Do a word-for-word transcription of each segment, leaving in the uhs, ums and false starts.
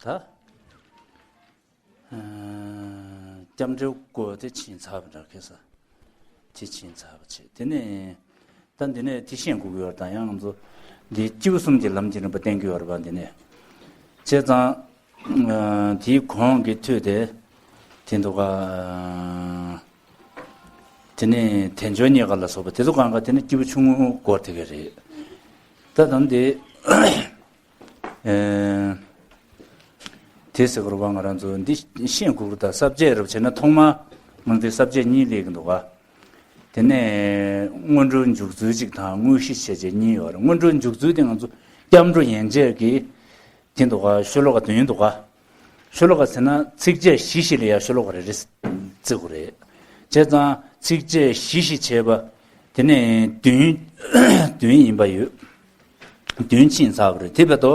ད། སྐྱབས་འགྲོའི་སྐོར་དེ་ཕྱིན་ཚར་བ་འདྲ་ཁེ་ས། དེ་ཕྱིན་ཚར་བ་བྱས། དེ་ནས་ད་འདི་ནས་དེ་ཤེས་དགོས་ཀྱི་ཡོད་རེད། ད་ཡང་ང་ཚོ་འདི་སྐྱེས་བུ་གསུམ་གྱི་ལམ་གྱི་རིམ་པ་བསྟན་གྱི་ཡོད་རེད་པ། འདི་ནས་བྱས་ཙང་དེའི་གོང་གི་ཐོས་དེ་དེ་འདུག་ག་དེ་ནས་དལ་འབྱོར་རྙེད་དཀའ་ལ་སོགས་པ་དེ་ཚོ་གང་ག་དེ་ནི་སྐྱེས་བུ་ཆུང་ངུའི་སྐོར་དེ་ག་རེད། ད་དང་དེ། ཨེ། དེ་ཟེར་དགོས་རེད་པ། ང་རང་ཚོ་འདི་ཤེས་དགོས་ཀྱི། ད་ས་བཅད་རབ་བྱས་ན་ཐོག་མ་ང་ཚོའི་ས་བཅད་གཉིས་སླེབས་ཀྱི་འདུག་ག་དེ་ནས་སྔོན་འགྲོའི་འཇུག་ཚུལ་གཅིག་དང་དངོས་གཞི་བྱས་བྱས་གཉིས་ཡོད་རེད། སྔོན་འགྲོའི་འཇུག་ཚུལ་དེ་ང་ཚོ་སྐྱབས་འགྲོ་ཡན་ཆད་ཀྱི་དེ་འདུག་ག་ཤོ་ལོ་ཀ་བདུན་འདུག་ག་ཤོ་ལོ་ཀ་ཟེར་ན་ཚིགས་བཅད་བཞི་བཞི་ལ་ཡ་ཤོ་ལོ་ཀ་རེ་རེ་བརྩི་དགོས་རེད། བྱས་ཙང་ཚིགས་བཅད་བཞི་བཞི་བྱས་པ་དེ་ནས་བདུན། བདུན་ཡིན་པ་ཡོད། བདུན་ཕྱིན་ཚར་བ་རེད། དེ་བས་ཏོ།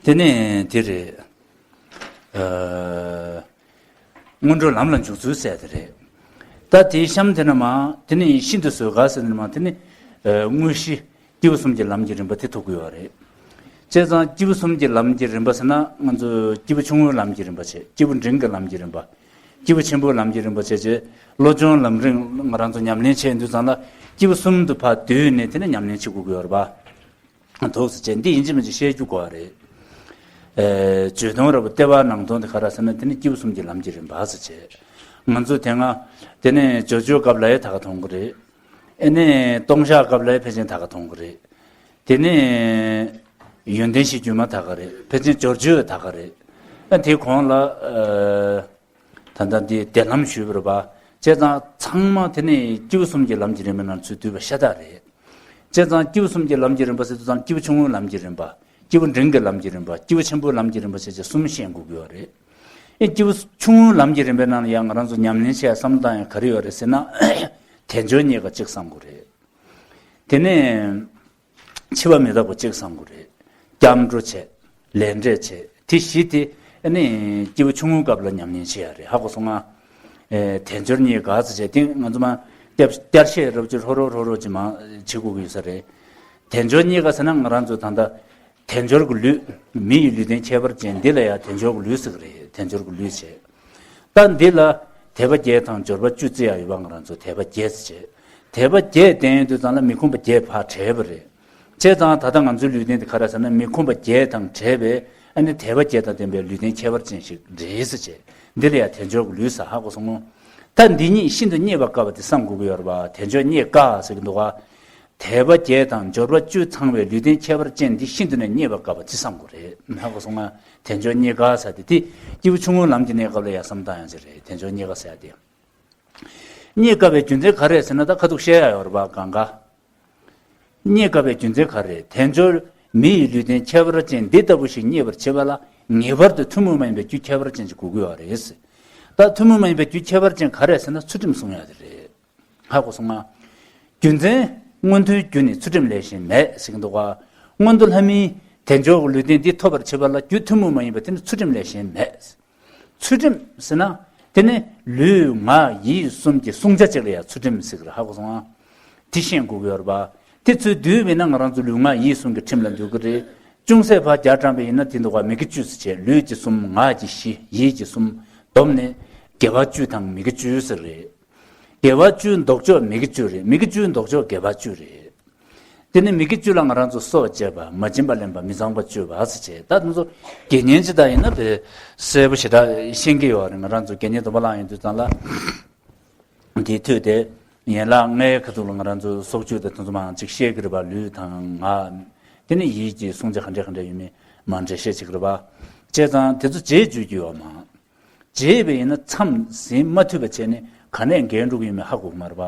དེ་ནས་དེ་རེད། ཨ། སྔོན་འགྲོའི་ལམ་ལ་འཇུག་ཚུལ་ཟེར་དེ་རེད། ད་དེའི་གཤམ་དེ་ན་མ་དེ་ནི་ཤིན་ཏུ་བཟོད་དཀའ་ཟེར་དེ་ན་མ་དེ་ནི། ཨ། དངོས་གཞི་སྐྱེས་བུ་གསུམ་གྱི་ལམ་གྱི་རིམ་པ་དེ་ཐུག་གི་ཡོད་རེད། བྱས་ཙང་སྐྱེས་བུ་གསུམ་གྱི་ལམ་གྱི་རིམ་པ་ཟེར་ན་ང་ཚོ་སྐྱེས་བུ་ཆུང་ངུའི་ལམ་གྱི་རིམ་པ་བྱས། སྐྱེས་བུ་འབྲིང་གི་ལམ་གྱི་རིམ་པ། སྐྱེས་བུ་ཆེན་པོའི་ལམ་གྱི་རིམ་པ་བྱས་རྗེས་བློ་སྦྱོང་ལམ་རིམ་ང་རང་ཚོ་ཉམས་ལེན་བྱས་དུས་ཙང་ལ་སྐྱེས་བུ་གསུམ་དུ་ཕར་བསྡུས་ནས་དེ་ནས་ཉམས་ལེན་བྱེད་དགོས་ཀྱི་ཡོད་རེད་པ། འདུག་སེ་བྱས། འདི་ཡིན་གཅིག་མིན་གཅིག་བཤད་རྒྱུ་དགོས་པ་རེད། ཨེ། བརྗོད་དོན་རབ་ལྟེ་བ་ནང་དོན་དེ་ག་རེ་ཟེར་ན་དེ་ནི་སྐྱེས་བུ་གསུམ་གྱི་ལམ་གྱི་རིམ་པ་ཟེར་བྱས། ང་ཚོ་དེ་སྔ་དེ་ནས་སྦྱོར་བྱེད་སྐབས་ལ་ཡང་ད་ག་མཐོང་གི་རེད། ཨེ་ནས་ལྟུང་བཤགས་སྐབས་ལ་ཡང་ཕལ་ཆེར་ད་ག་མཐོང་གི་རེད། དེ་ནས་ཡོན་ཏན་གཞི་བསྒྱུར་མ་ད་ག་རེད། ཕལ་ཆེར་སྦྱོར་བྱེད་ད་ག་རེད། ཨ། དེ་གོང་ལ། ཨ། ད་ལྟ་འདི་བདེ་ལམ་ཞུས་པ་རེད་པ། བྱས་ཙང་ཚང་མ་དེ་ནི་སྐྱེས་བུ་གསུམ་གྱི་ལམ་གྱི་རིམ་པའི་ནང་ཚུད་བསྡུས་པ་ཤ་སྟག་རེད། བྱས་ཙང་སྐྱེས་བུ་གསུམ་གྱི་ལམ་གྱི་རིམ་པ་ཟེར་དུས་ཙང་སྐྱེས་བུ་ཆུང་ངུའི་ལམ་གྱི་རིམ་པ། སྐྱེས་བུ་འབྲིང་གི་ལམ་གྱི་རིམ་པ། སྐྱེས་བུ་ཆེན་པོའི་ལམ་གྱི་རིམ་པ་བྱས་བྱས་གསུམ་ཤེས་དགོས་ཀྱི་ཡོད་རེད། ཨེ། སྐྱེས་བུ་ཆུང་ངུའི་ལམ་གྱི་རིམ་པའི་ནང་ལ་ཡང་ང་རང་ཚོ་ཉམས་ལེན་བྱེད་ཡ་བསམ་བློ་བཏང་ཡ་ག་རེ་ཡོད་རེད་ཟེར་ན། དལ་འབྱོར་རྙེད་དཀའ་གཅིག་བསམ་དགོས་རེད། དེ་ནས་འཆི་བ་མི་རྟག་པ་གཅིག་བསམ་དགོས་རེད། སྐྱབས་འགྲོ་བྱས། ལས་འབྲས་བྱས། དེ་བཞི་དེ་ཨ་ནི་སྐྱེས་བུ་ཆུང་ངུའི་སྐབས་ལ་ཉམས་ལེན་བྱེད་ཡ་རེད། ཧ་གོ་སོང་ང་། ཨེ། དལ་འབྱོར་རྙེད་དཀའ་ཟེར་བྱས་དེ་ང་ཚོ་མ་བསྐྱར་བཤད་རབ་ཅིག་ཧྲོ་རོ་ཧྲོ་རོ་ཅིག་མ་བྱེད་དགོས་ཀྱི་ཡོད་ས་རེད། དལ་འབྱོར་རྙེད་དཀའ་ཟེར་ན་ང་རང་ཚོ་ད་ལྟ་དལ་འབྱོར་གྱི་ལུས། མི་ཡི་ལུས་རྟེན་ཁྱད་པར་ཅན་འདི་ལ་ཡང་དལ་འབྱོར་གྱི་ལུས་ཟེར་གི་རེད། དལ་འབྱོར་གྱི་ལུས་བྱས། ད་འདི་ལ་དད་པ་བརྒྱད་དང་འབྱོར་པ་བཅུ་བརྩི་ཡ་ཡོད་པ། ང་རང་ཚོ་དད་པ་བརྒྱད་ཟེར་བྱས། དད་པ་བརྒྱད་ལྡན་ཡོང་དུས་ཙང་ལ་མི་ཁོམ་པ་བརྒྱད་ཕར་བྲལ་བ་རེད། བྱས་ཙང་ད་ལྟ་ང་ཚོའི་ལུས་རྟེན་འདི་ག་རེ་ཟེར་ན་མི་ཁོམ་པ་བརྒྱད་དང་བྲལ་བའི་ཨ་ནི་དད་པ་བརྒྱད་དང་ལྡན་པའི་ལུས་རྟེན་ཁྱད་པར་ཅན་ཞིག་རེད་ཟེར་བྱས། འདི་ལ་ཡང་དལ་འབྱོར་གྱི་ལུས་ཟེར། ཧ་གོ་སོང་ངོ་། ད་འདི་གཉིས་ཤིན་ཏུ་རྙེད་པར་དཀའ་བ་དེ་བསམ་དགོས་ཀྱི་ཡོད་རེད་པ། དལ་འབྱོར་རྙེད་དཀའ་ཟེར་གྱི་འདུག་ག་དད་པ་བརྒྱད་དང་འབྱོར་པ་བཅུ་ཚང་བའི་ལུས་རྟེན་ཁྱད་པར་ཅན་འདི་ཤིན་ཏུ་ནས་རྙེད་པར་དཀའ་བ་ཅི་བསམ་དགོས་རེད། ཧ་གོ་སོང་ང་། དལ་འབྱོར་རྙེད་དཀའ་ཟེར་དེ་དེ་སྐྱེས་བུ་ཆུང་ངུའི་ལམ་གྱི་གནས་སྐབས་ལ་ཡང་བསམ་བཏང་ཡང་ཅི་རེད། དལ་འབྱོར་རྙེད་དཀའ་ཟེར་དེ། རྙེད་དཀའ་བའི་རྒྱུ་མཚན་ག་རེ་ཟེར་ན་ད་ཁ་ཐུག་བཤད་ཡ་ཡོད་རེད་པ། གང་ག་རྙེད་དཀའ་བའི་རྒྱུ་མཚན་ག་རེ། དལ་འབྱོར་མི་ཡི་ལུས་རྟེན་ཁྱད་པར་ཅན་འདི་ལྟ་བུ་ཞིག་རྙེད་པར་བྱེད་པ་ལ་ངེས་པར་དུ་ཐུན་མོང་མ་ཡིན་པའི་རྒྱུ་ཁྱད་པར་ཅན་ཅིག་དགོས་ཀྱི་ཡོད་རེད། ད་ཐུན་མོང་མ་ཡིན་པའི་རྒྱུ་ཁྱད་པར་ཅན་ག་རེ་ཟེར་ན་ཚུལ་ཁྲིམས་སྲུང་ཡ་དེ་རེད། ཧ་གོ་སོང་ང་། རྒྱུ་མཚན། མངོན་མཐོའི་རྒྱུ་ནི་ཚུལ་ཁྲིམས་ལས་གཞན་མེད་ཟེར་གྱི་འདུག་ག་མངོན་མཐོ་ལྷ་མིའི་དལ་འབྱོར་གྱི་ལུས་རྟེན་འདི་ཐོབ་པར་བྱེད་པ་ལ་རྒྱུ་ཐུན་མོང་མ་ཡིན་པ་དེ་ནི་ཚུལ་ཁྲིམས་ལས་གཞན་མེད། ཚུལ་ཁྲིམས་ཟེར་ན་དེ་ནི་ལུས་ངག་ཡིད་གསུམ་གྱི་བསྲུང་བྱ་ཅིག་ལ་ཡང་ཚུལ་ཁྲིམས་ཟེར་གྱི་རེད། ཧ་གོ་སོང་ང་། དེ་ཤེས་དགོས་ཀྱི་ཡོད་རེད་པ། དེ་ཚུལ་བསྡུས་པས་ན་ང་རང་ཚོ་ལུས་ངག་ཡིད་གསུམ་གྱི་ཁྲིམས་ལ་འདུས་ཀྱི་རེད། ཅུང་ཟད་ཕར་རྒྱ་དྲངས་པ་ཡིན་ན་དེ་འདུག་ག་མི་དགེ་བཅུ་ཟེར་བྱས། ལུས་ཀྱི་གསུམ། ངག་གི་བཞི། ཡིད་ཀྱི་གསུམ། བསྡོམས་ནས་དགེ་བ་བཅུ་དང་མི་དགེ་བཅུ་ཟེར་རེད། དགེ་བ་བཅུའི་ལྡོག་ཕྱོགས་མི་དགེ་བཅུ་རེད། མི་དགེ་བཅུའི་ལྡོག་ཕྱོགས་དགེ་བ་བཅུ་རེད། དེ་ནི་མི་དགེ་བཅུ་ལ་ང་རང་ཚོ་སྲོག་བཅད་པ། མ་བྱིན་པ་ལེན་པ། མི་ཚངས་པར་སྤྱོད་པ་ཟེར་བྱས། ད་དེ་ཚོ་དགེ་བསྙེན་ཅིག་ད་ཡིན་ན་དཔེ་གསལ་པོ་ཞེ་དྲག་ཤེས་ཀྱི་ཡོད་རེད། ང་རང་ཚོ་དགེ་བསྙེན་སྡོམ་པ་བླངས་ཡོང་དུས་ཙང་ལ། དེའི་ཐོས་དེ་ཡན་ལག་ལྔའི་ཁ་ཐུག་ལ་ང་རང་ཚོ་སྲོག་གཅོད་དང་དེ་ཚོ་མང་ཅིག་བཤད་ཀྱི་རེད་པ། ལུས་དང་ངག་དེ་ནི་ཡིད་ཀྱི་བསྲུང་བྱ་ག་འདྲ་ག་འདྲ་ཡོད་མེད་མང་འགྲེལ་བཤད་བྱེད་ཀྱི་རེད་པ། བྱས་ཙང་དེ་ཚོ་བྱེད་བཅུག་གི་ཡོད་མ། བྱས་པ་ཡིན་ན་མཚམས་ཟིན་མ་ཐུབ་པ་བྱས་ནས་ག་ནས་འགལ་འགྲོ་གི་ཡོད་མེད་ཧ་གོ་གི་མ་རེད་པ།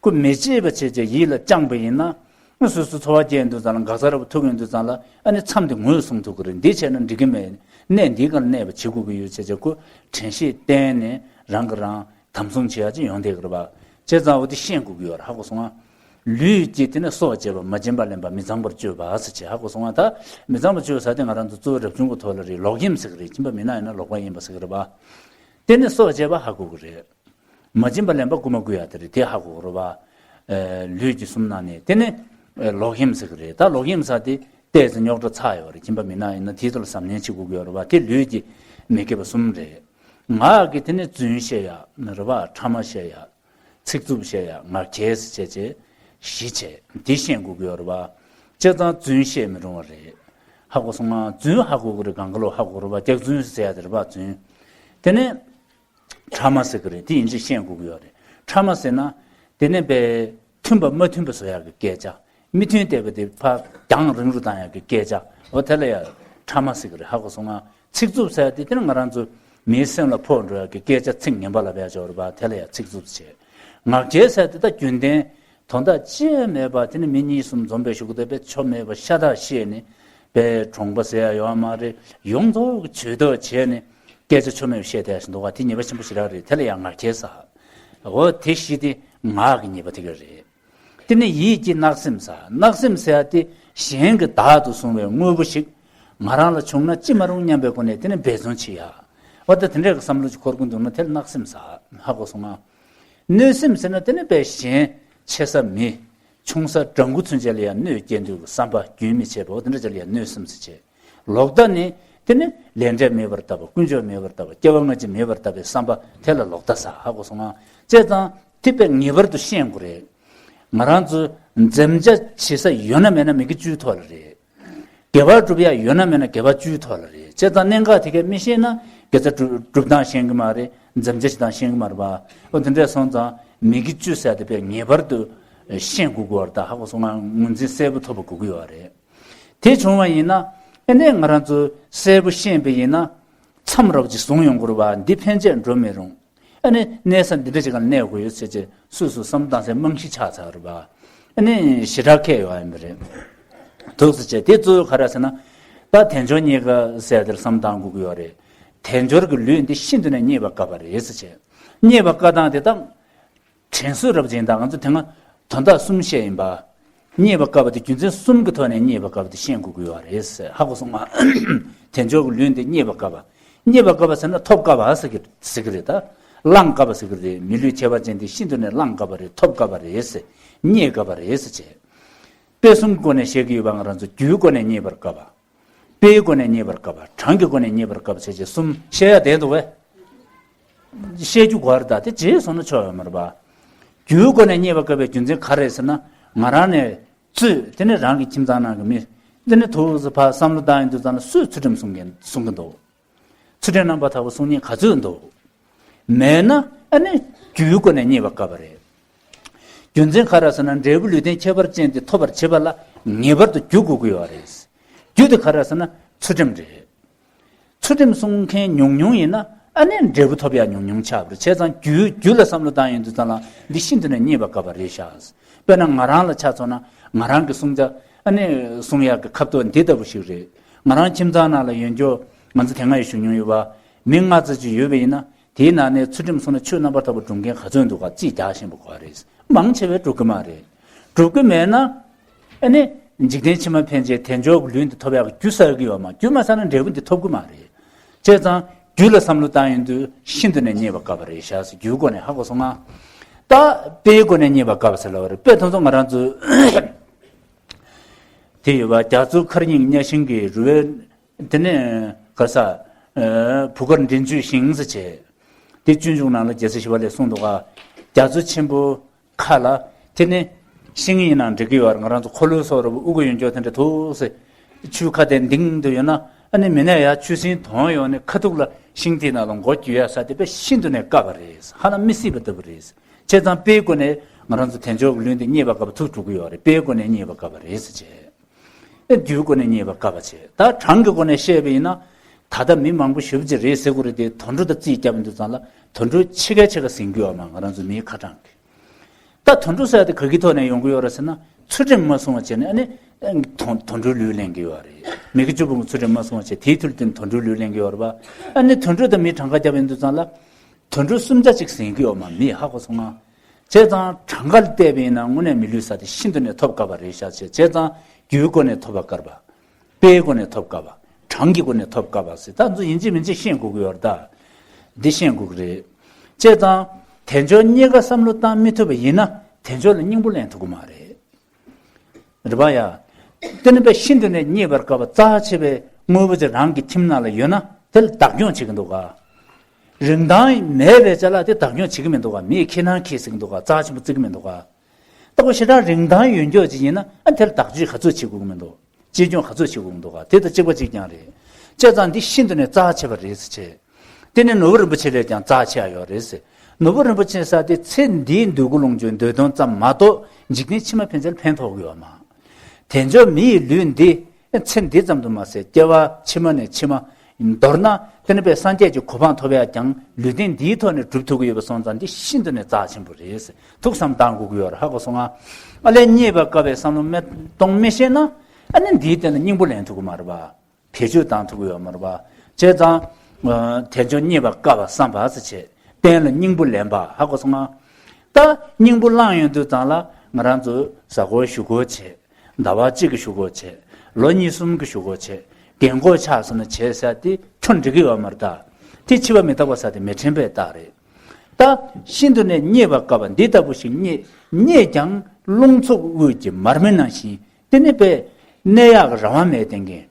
ཁོ་མི་བྱེད་པ་བྱས་བྱས་ཡིད་ལ་བཅངས་པ་ཡིན་ན། སོ་སོ་འཚོ་བ་སྐྱེལ་དུས་ཙང་ལ་འགག་རྩ་རབ་ཐུག་ཡོང་དུས་ཙང་ལ་ཨ་ནི་མཚམས་དེ་ངོས་བཟུང་ཐུབ་ཀྱི་རེད། འདི་བྱས་ན་འགྲིག་གི་མེད། གནས་འདིའི་སྒང་ལ་གནས་པ་བྱེད་དགོས་ཀྱི་ཡོད་བྱས་བྱས་ཁོ་དྲན་ཤེས་བསྟེན་ནས་རང་གིས་རང་དམ་བཟུང་བྱེད་ཡ་ཅིག་ཡོང་བསྡད་ཀྱི་རེད་པ། བྱས་ཙང་འོ་དེ་ཤེས་དགོས་ཀྱི་ཡོད་རེད། ཧ་གོ་སོང་ང་། ལུས་ཀྱི་དེ་ནི་སྲོག་བཅད་པ། མ་བྱིན་པ་ལེན་པ། མི་ཚངས་པར་སྤྱོད་པ་ཟེར་བྱས། ཧ་གོ་སོང་ང་། ད་མི་ཚངས་པར་སྤྱོད་ཟེར་དེ་ང་རང་ཚོ་གཙོ་བོ་རབ་བྱུང་གི་ཐོག་ལ་རེད། ལོག་གཡེམ་ཟེར་གི་རེད། སྦྱིན་པ་མིན་ན་ཡིན་ན་ལོག་པ་ཡིན་པ་ཟེར་གི་རེད་པ། དེ་ནི་སྲོག་བཅད་པ་ཧ་གོ་གི་རེད། མ་བྱིན་པ་ལེན་པ་རྐུ་མ་རྐུ་ཡ་དེ་རེད། དེ་ཧ་གོ་གི་རེད་པ། ཨེ། ལུས་ཀྱི་གསུམ་ནང་ནས་དེ་ནི་ཨེ། ལོག་གཡེམ་ཟེར་གི་རེད། ད་ལོག་གཡེམ་ཟེར་དེ་ ཏོག་ཙམ་རྙོག་དྲ་ཚ་ཡོད་རེད། ཁྱིམ་པ་མི་ནག་ཡིན་ན་དེའི་ཐོག་ལ་གཟབ་ནན་བྱེད་དགོས་ཀྱི་ཡོད་རེད་བ། དེ་ལུས་ཀྱི་མི་དགེ་བ་གསུམ་རེད། ངག་གི་དེ་ནི་རྫུན་བཤད་ཡ་རེད་བ། ཕྲ་མ་བཤད་ཡ། ཚིག་རྩུབ་བཤད་ཡ། ངག་འཁྱལ་ཟེར་བྱས་བྱས་བཞི་བྱས་དེ་ཤེས་དགོས་ཀྱི་ཡོད་རེད་བ། བྱས་ཙང་རྫུན་བཤད་མི་རུང་བ་རེད། ཧ་གོ་སོང་ང་། རྫུན་ཧ་གོ་གི་རེད། གང་ག་ལོ་ཧ་གོ་རེད་བ། སྐྱག་རྫུན་ཟེར་ཡ་དེ་རེད་བ། རྫུན། དེ་ནས་ཕྲ་མ་ཟེར་གི་རེད། དེ་ཡིན་གཅིག་ཤེས་དགོས་ཀྱི་ཡོད་རེད། ཕྲ་མ་ཟེར་ན་དེ་ནས་པའི་མཐུན་པ་མ་མཐུན་པ་བཟོ་ཡག་གི་སྐད་ཆ། མི་མཐུན་བསྡད་པ་དེ་ཕར་རྒྱང་རིང་རུ་བཏང་ཡག་གི་སྐད་ཆ། འོ་དེ་ལ་ཡ་ཕྲ་མ་ཟེར་གི་རེད། ཧ་གོ་སོང་ང་། ཚིག་རྩུབ་ཟེར་དེ་དེ་ནི་ང་རང་ཚོ་མིའི་སེམས་ལ་ཕོག་འགྲོ་ཡག་གི་སྐད་ཆ་ཚིག་ངན་པ་ལབ་ཡག་ཅིག་ཡོད་རེད་པ། དེ་ལ་ཡ་ཚིག་རྩུབ་བྱེད། ངག་འཁྱལ་ཟེར་དེ་ད་རྒྱུན་ལྡན་དོན་དག་ཅི་ཡང་མེད་པ། དེ་ནི་མི་གཉིས་གསུམ་འཛོམས་པའི་གཞུག་གུ་དེ་པའི་ཆོ་མེད་པ་ཤ་སྟག་བཤད་ནས་པའི་གྲོང་པ་ཟེར་ཡག་ཡོད་མ་རེད། ཡོངས་རྫོགས་ཀྱི་ཇུས་གཏོགས་བྱས་ནས་སྐད་ཆ་ཆོ་མེད་པ་བཤད་བསྡད་བཞིན་འདུག་ག་དེ་ཉེས་པ་ཆེན་པོ་ཞེ་དྲག་རེད། དེ་ལ་ཡང་ངག་འཁྱལ་ཟེར། འོ་དེ་བཞི་དེ་ངག་གི་ཉེས་པ་དེ་ག་རེད། དེ་ནས་ཡིད་ཀྱིས་བརྣབ་སེམས་ཟེར། བརྣབ་སེམས་ཟེར་ཡ་དེ་གཞན་གྱིས་བདག་ཏུ་བཟུང་བའི་དངོས་པོ་ཞིག་ང་རང་ལ་བྱུང་ན་ཅི་མ་རུང་སྙམ་པའི་སྒོ་ནས་དེ་ནི་འབད་བརྩོན་བྱེད་ཡ། འོ་ད་དེ་འདྲའི་བསམ་བློ་ཅིག་འཁོར་གྱི་འདུག་ན་དེ་ལ་བརྣབ་སེམས་ཟེར། ཧ་གོ་སོང་ང་། གནོད་སེམས་ཟེར་ན་དེ་ནི་པའི་གཞན་ཆེ་ས་མི་ཆུང་ས་དགྲ་འགུ་ཚུན་ཆད་ལ་ཡང་གནོད་སྐྱེལ་འདོད་ཀྱི་བསམ་པ། རྒྱུན་མི་ཆད་པ། འོ་དེ་འདྲ་ཅིག་ལ་ཡང་གནོད་སེམས་ཟེར་བྱས། ལོག་ལྟ་ནི་དེ་ནི་ལས་འབྲས་མེད་པར་ལྟ་བ། ཀུན་སྤྱོད་མེད་པར་ལྟ་བ། སྐྱེ་བ་སྔ་ཕྱི་མེད་པར་ལྟ་བའི་བསམ་པ་དེ་ལ་ལོག་ལྟ་ཟེར། ཧ་གོ་སོང་ང་། བྱས་ཙང་དེ་དཔེ་ངེས་པར་དུ་ཤེས་དགོས་རེད། ང་རང་ཚོ་འཛེམ་བྱ་བྱེད་ས་ཡོད་ན་མེད་ན་མི་དགེ་བཅུའི་ཐོག་ལ་རེད། དགེ་བ་སྒྲུབ་ཡ་ཡོད་ན་མེད་ན་དགེ་བ་བཅུའི་ཐོག་ལ་རེད། བྱས་ཙང་གནད་འགག་དེ་གས་མི་ཤེས་ན་དགེ་རྩ་སྒྲུབ་སྒྲུབ་སྟངས་ཤེས་ཀྱི་མ་རེད། འཛེམ་བྱ་བྱེད་སྟངས་ཤེས་ཀྱི་མ་རེད་པ། ཨོ་དེ་འདྲས་སོང་ཙང་མི་དགེ་བཅུ་ཟེར་དེ་དཔེ་ངེས་པར་དུ་ཤེས་དགོས་ཀྱི་ཡོད་རེད། ད་ཧ་གོ་སོང་ང་། ངོས་འཛིན་གསལ་པོ་ཐོབ་པ་དགོས་ཀྱི་ཡོད་རེད། དེ་བྱུང་བ་ཡིན་ན་ཨ་ནི་ང་རང་ཚོ་གསལ་པོ་ཤེས་པ་ཡིན་ན་མཚམས་རོབ་ཅིག་བཟུང་ཡོང་དགོས་རེད་པ། འདི་ཕན་ཆད་འགྲོ་མི་རུང་། ཨ་ནི་གནས་ས་འདི་འདྲ་ཅིག་ག་གནས་དགོས་ཡོད་ཟེར་བྱས་སོ་སོ་བསམ་བློ་བཏང་སའི་རྨང་གཞི་ཆགས་ཚར་བ། ཨ་ནི་ཞེ་དྲག་ཁེལ་ཡོང་ཡ་མི་རེད། འདུག་ཟེར་བྱས་དེ་གཙོ་བོ་ག་རེ་ཟེར་ན། ད་དལ་འབྱོར་རྙེད་དཀའ་ཟེར་དེར་བསམ་བློ་བཏང་དགོས་ཀྱི་ཡོད་རེད། དལ་འབྱོར་གྱི་ལུས་འདི་ཤིན་ཏུ་ནས་རྙེད་པར་དཀའ་བ་རེད་ཟེར་བྱས། རྙེད་པར་དཀའ་སྟངས་དེ་དང་། དྲན་གསོ་རབ་ཅན་དང་ང་ཚོ་དེ་སྔ་དོན་དག་གསུམ་བཤད་ཡིན་པ། རྙེད་པར་དཀའ་བ་དེ་རྒྱུ་མཚན་གསུམ་གྱི་ཐོག་ནས་རྙེད་པར་དཀའ་བ་དེ་ཤེས་དགོས་ཀྱི་ཡོད་རེད། ཧ་གོ་སོང་ང་། དལ་འབྱོར་གྱི་ལུས་འདི་རྙེད་པར་དཀའ་བ། རྙེད་པར་དཀའ་བ་ཟེར་ན་ཐོབ་དཀའ་བ་ཟེར་གི་ཟེར་གི་རེད་ད། བླང་དཀའ་བ་ཟེར་གི་རེད། མི་ལུས་ཁྱད་པར་ཅན་དེ་ཤིན་ཏུ་ནས་བླང་དཀའ་བ་རེད། ཐོབ་དཀའ་བ་རེད་ཟེར། རྙེད་དཀའ་བ་རེད་ཟེར་བྱས། དཔེ་གསུམ་སྒོ་ནས་བཤད་ཀྱི་ཡོད་པ། ང་རང་ཚོ་རྒྱུའི་སྒོ་ནས་རྙེད་པར་དཀའ་བ། དཔེའི་སྒོ་ནས་རྙེད་པར་དཀའ་བ། གྲངས་ཀྱི་སྒོ་ནས་རྙེད་པར་དཀའ་བ་བྱས་བྱས་གསུམ་བཤད་ཡ་བསྡད་འདུག་བས། བཤད་རྒྱུ་དགོས་རེད་ད། དེ་རྗེས་སོང་ན་ཆོག་ཡོད་མ་རེད་པ། རྒྱུའི་སྒོ་ནས་རྙེད་པར་དཀའ་བའི་རྒྱུ་མཚན་ག་རེ་རེད་ཟེར་ན། ང་རང་ནས་ཚོས་དེ་ནས་རང་གི་ཁྱིམ་ཚང་ནང་གི་མི་དེ་ནས་ཐུགས་སུ་ཕར་བསམ་བློ་བཏང་ཡོང་དུས་ཙམ་ལ་སུས་ཚུལ་ཁྲིམས་སྲུང་གིན་སྲུང་གིན་འདུག་ཚུལ་ཁྲིམས་རྣམ་པར་དག་པ་སྲུང་མཁན་ག་ཚོད་འདུག་མེད་ན་ཨ་ནི་རྒྱུའི་སྒོ་ནས་རྙེད་པར་དཀའ་བ་རེད། རྒྱུ་མཚན་ག་རེ་ཟེར་ན་འབྲས་བུ་ལུས་རྟེན་ཁྱད་པར་ཅན་དེ་ཐོབ་པར་བྱེད་པ་ལ་ངེས་པར་དུ་རྒྱུ་དགོས་ཀྱི་ཡོད་རེད། རྒྱུ་དེ་ག་རེ་ཟེར་ན་ཚུལ་ཁྲིམས་རེད། ཚུལ་ཁྲིམས་སྲུང་མཁན་ཉུང་ཉུང་ཡིན་ན་ཨ་ནི་འབྲས་བུ་ཐོབ་ཡ་ཉུང་ཉུང་ཆགས་པ་རེད། བྱས་ཙང་རྒྱུ་རྒྱུ་ལ་བསམ་བློ་བཏང་ཡོང་དུས་ཙམ་ལ་འདི་ཤིན་ཏུ་ནས་རྙེད་པར་དཀའ་བ་རེད་ཤག་དཔེར་ན་ང་རང་ལ་ཆ་མཚོན་ན་ང་རང་གི་སྲུང་བྱ་ཨ་ནི་སྲུང་ཡག་གི་ཁ་ཕྱོགས་འདི་ལྟ་བུ་ཞིག་རེད། ང་རང་ཁྱིམ་ཚང་ནང་ལ་ཡོད་འགྱོ། ང་ཚོ་དེ་སྔ་ཡང་ཞུ་མྱོང་ཡོད་པ། མི་ལྔ་ཙམ་ཅིག་ཡོད་པ་ཡིན་ན་དེའི་ནང་ནས་ཚུལ་ཁྲིམས་སྲུང་ན་ཆོས་རྣམ་པར་དག་པ་སྒྲུབ་མཁན་ག་ཚོད་འདུག་ག་རྩིས་རྒྱག་ཤེས་པ་དགོས་རེད། མང་ཆེ་བས་སྒྲུབ་ཀྱི་མ་རེད། སྒྲུབ་ཀྱི་མེད་ན་ཨ་ནི་འཇིག་རྟེན་ཕྱི་མ་ཕན་ཆད་དལ་འབྱོར་གྱི་ལུས་འདི་ཐོབ་ཡག་གི་རྒྱུ་བསགས་ཀྱི་ཡོད་མ། རྒྱུ་མ་བསགས་ན་འབྲས་བུ་འདི་ཐོབ་ཀྱི་མ་རེད། བྱས་ཙང་རྒྱུ་ལ་བསམ་བློ་བཏང་ཡོང་དུས་ཤིན་ཏུ་ནས་རྙེད་པར་དཀའ་བ་རེད་ཤག་ཟེར། རྒྱུའི་སྒོ་ནས་ཧ་གོ་སོང་ང་། ད་དཔེའི་སྒོ་ནས་རྙེད་པར་དཀའ་བ་ཟེར་ལབ་པ་རེད། དཔེ་དེ་ཚོ་ང་རང་ཚོ་དེ་ཡོད་པ། རྒྱ་མཚོའི་མཁར་རྙིང་གཉའ་ཤིང་གི་རི་བོའི་དེ་ནས་ག་ས་བུ་གར་མགྲིན་བཅུའི་ཞིང་ཟེར་བྱས། དེ་སྤྱོད་འཇུག་ནང་ལ་རྒྱལ་སྲས་ཞི་བ་ལྷས་གསུངས་འདུག་ག་རྒྱ་མཚོ་ཆེན་པོ་ཁ་ལ་དེ་ནི་ཤིང་ཡིན་ནའང་འགྲིག་གི་ཡོད་རེད། ང་རང་ཚོ་འཁོར་ལོའི་སོགས་རུ་དབུ་གུ་ཡོད་འགྱོ་དེ་འདྲ་འདུག་ཟེར། ཆུའི་ཁ་དེ་ལྡིང་དུ་ཡོད་ན་ཨ་ནི་མི་ནས་ཡར་ཆུ་སྲིན་དོང་ཡོང་ནས་ཁ་ཐུག་ལ་ཤིང་དེའི་ནང་ལ་མགོ་འགྱུར་ཡ་ས་དེ་དཔེ་ཤིན་ཏུ་ནས་དཀའ་བ་རེད། ཧ་ལམ་མི་སྲིད་པ་ལྟ་བུ་རེད། བྱས་ཙང་དཔེའི་སྒོ་ནས་ང་རང་ཚོ་དལ་འབྱོར་གྱི་ལུས་འདི་རྙེད་པར་དཀའ་བ་ཐུག་འགྲོ་གི་ཡོད་རེད། དཔེའི་སྒོ་ནས་རྙེད་པར་དཀའ་བ་རེད་ཟེར་བྱས། ཨེ་རྒྱུའི་སྒོ་ནས་རྙེད་པར་དཀའ་བ་བྱས། ད་གྲངས་ཀྱི་སྒོ་ནས་བཤད་པ་ཡིན་ན། ད་ལྟ་མི་མང་པོ་ཞེ་པོ་ཅིག་རེད་ཟེར་དགོས་རེད་དེ། དུད་འགྲོ་དང་རྩིས་རྒྱབ་ཡོང་དུས་ཙམ་ལ་དུད་འགྲོའི་ཕྱེད་ཀའི་ཕྱེད་ཀ་ཟིན་གྱི་ཡོད་མ། ང་རང་ཚོ་མིའི་ཁ་གྲངས་ཀྱི། ད་དུད་འགྲོ་ཟེར་ཡ་དེ་ག་གི་ཐོག་ནས་ཡོང་གི་ཡོད་རེད་ཟེར་ན། ཚུལ་ཁྲིམས་མ་བསྲུང་བ་བྱས་ནས་ཨ་ནི་དུད་དུད་འགྲོའི་ལུས་ལེན་གྱི་ཡོད་རེད། མི་དགེ་བཅུ་སྤོང་གི་ཚུལ་ཁྲིམས་མ་བསྲུང་བ་བྱས། དེའི་མཐུ་ལ་བརྟེན་དུད་འགྲོའི་ལུས་ལེན་གྱི་ཡོད་རེད་པ། ཨ་ནི་དུད་འགྲོ་དང་མི་གྲངས་ཀ་རྒྱབ་ཡོང་དུས་ཙམ་ལ། དུད་འགྲོ་གསུམ་ཆ་གཅིག་ཟིན་གྱི་ཡོད་མ། མི་ཧ་གོ་སོང་ང་། བྱས་ཙང་གྲངས་ཀ་ལ་བལྟས་པ་ཡིན་ན་དངོས་གནས་མི་ལུས་ས་དེ་ཤིན་ཏུ་ནས་ཐོབ་དཀའ་བ་རེད་ཤག་བྱས། བྱས་ཙང་རྒྱུའི་སྒོ་ནས་ཐོབ་པ་དཀའ་བ། དཔེའི་སྒོ་ནས་ཐོབ་དཀའ་བ། གྲངས་ཀྱི་སྒོ་ནས་ཐོབ་དཀའ་བ་ཟེར། ད་ཚོ་ཡིན་གཅིག་མིན་གཅིག་ཤེས་དགོས་ཀྱི་ཡོད་རེད་ད། འདི་ཤེས་དགོས་ཀྱི་རེད། བྱས་ཙང་དལ་འབྱོར་རྙེད་དཀའ་བསམ་བློ་བཏང་མི་ཐུབ་པ་ཡིན་ན་དལ་འབྱོར་ལ་སྙིང་པོ་ལེན་ཐུབ་ཀྱི་མ་རེད། རེད་པ་ཡ། དེ་ནི་དཔེ་ཤིན་ཏུ་ནས་རྙེད་པར་དཀའ་བ་རྩ་ཆེ་བའི་དངོས་པོ་ཅིག་རང་གི་ཁྱིམ་ནང་ལ་ཡོད་ན་དེ་ལ་བདག་སྐྱོང་བྱེད་ཀྱི་འདུག་ག། རིན་ཐང་མེད་པའི་ཅ་ལག་དེ་བདག་སྐྱོང་བྱེད་ཀྱི་མི་འདུག་ག། མིས་ཁྱེར་ན་ཁྱེར་ཟེར་གྱི་འདུག་ག། རྩ་ཆེན་པོ་བརྩི་གི་མི་འདུག་ག། ལྟ་བུ་ཞེ་དྲག་རིན་ཐང་ཡོད་མཁན་ཅིག་ཡིན་ན་ཨ་དེ་ལ་བདག་སྐྱོང་ག་ཚོད་བྱེད་དགོས་ཀྱི་མི་འདུག། གཅེས་སྐྱོང་ག་ཚོད་བྱེད་དགོས་ཀྱི་འདུག་ག། དེ་དང་གཅིག་པ་གཅིག་རྐྱང་རེད། བྱས་ཙང་འདི་ཤིན་ཏུ་ནས་རྩ་ཆེ་བ་རེད་ཟེར་བྱས། དེ་ནི་ནོར་བུ་རིན་པོ་ཆེ་ལས་ཀྱང་རྩ་ཆེ་བ་ཡོད་རེད་ཟེར། ནོར་བུ་རིན་པོ་ཆེ་ཟེར་དེ་ཚེ་འདིའི་འདོད་དགུ་ལོངས་སྤྱོད་འདོད་དོན་ཙམ་མ་གཏོགས་འཇིག་རྟེན་ཕྱི་མ་ཕན་ཆད་ཕན་ཐོགས་ཀྱི་ཡོད་མ། དལ་འབྱོར་མི་ཡི་ལུས་འདི་ཚེ་འདི་ཙམ་དུ་མ་ཟད་སྐྱེ་བ་ཕྱི་མ་ནས་ཕྱི་མ། མདོར་ན་དེ་ནི་དཔེ་སངས་རྒྱས་ཀྱི་གོ་འཕང་ཐོབ་ཡག་ཀྱང་ལུས་རྟེན་འདིའི་ཐོག་ནས་སྒྲུབ་ཐུབ་ཀྱི་ཡོད་པ་སོང་ཙང་འདི་ཤིན་ཏུ་ནས་རྩ་ཆེན་པོ་རེད། ཐུགས་བསམ་བཏང་དགོས་ཀྱི་ཡོད་རེད། ཧ་གོ་སོང་ང་། ཨ་ལས་རྙེད་པར་དཀའ་བའི་བསམ་བློ་མི་གཏོང་མི་ཤེས་ན་ཨ་ནི་འདིའི་སྟེང་ལ་སྙིང་པོ་ལེན་ཐུབ་ཀྱི་མ་རེད་པ། བེད་སྤྱོད་བཏང་ཐུབ་ཀྱི་ཡོད་མ་རེད་པ། བྱས་ཙང་། ཨ། དལ་འབྱོར་རྙེད་པར་དཀའ་བ་བསམ་པ་ཟེར་བྱས། གཏན་ལ་སྙིང་པོ་ལེན་པ་ཧ་གོ་སོང་ང་། ད་སྙིང་པོ་བླངས་ཡོང་དུས་ཙང་ལ་ང་རང་ཚོ་གཟའ་འཁོར་བཞུགས་སྒོ་བྱས། ཟླ་བ་གཅིག་གི་བཞུགས་སྒོ་བྱས། ལོ་གཉིས་གསུམ་གི་བཞུགས་སྒོ་བྱས། རྒན་གོག་ཆགས་སོང་ན་བྱས་ཟེར་དེ་ཁྱོན་འགྲིག་གི་ཡོད་མ་རེད་ད། དེ་འཆི་བ་མི་རྟག་པ་ཟེར་དེ་མི་དྲན་པའི་རྟགས་རེད། ད་ཤིན་ཏུ་ནས་རྙེད་པར་དཀའ་བ་འདི་ལྟ་བུ་ཞིག་རྙེད། རྙེད་ཀྱང་རླུང་འཚུབ་དབུས་ཀྱི་མར་མེ་ནང་བཞིན་དེ་ནི་དཔེ་གནས་ཡག་གི་རང་དབང་མེད་བསྡད་མཁན།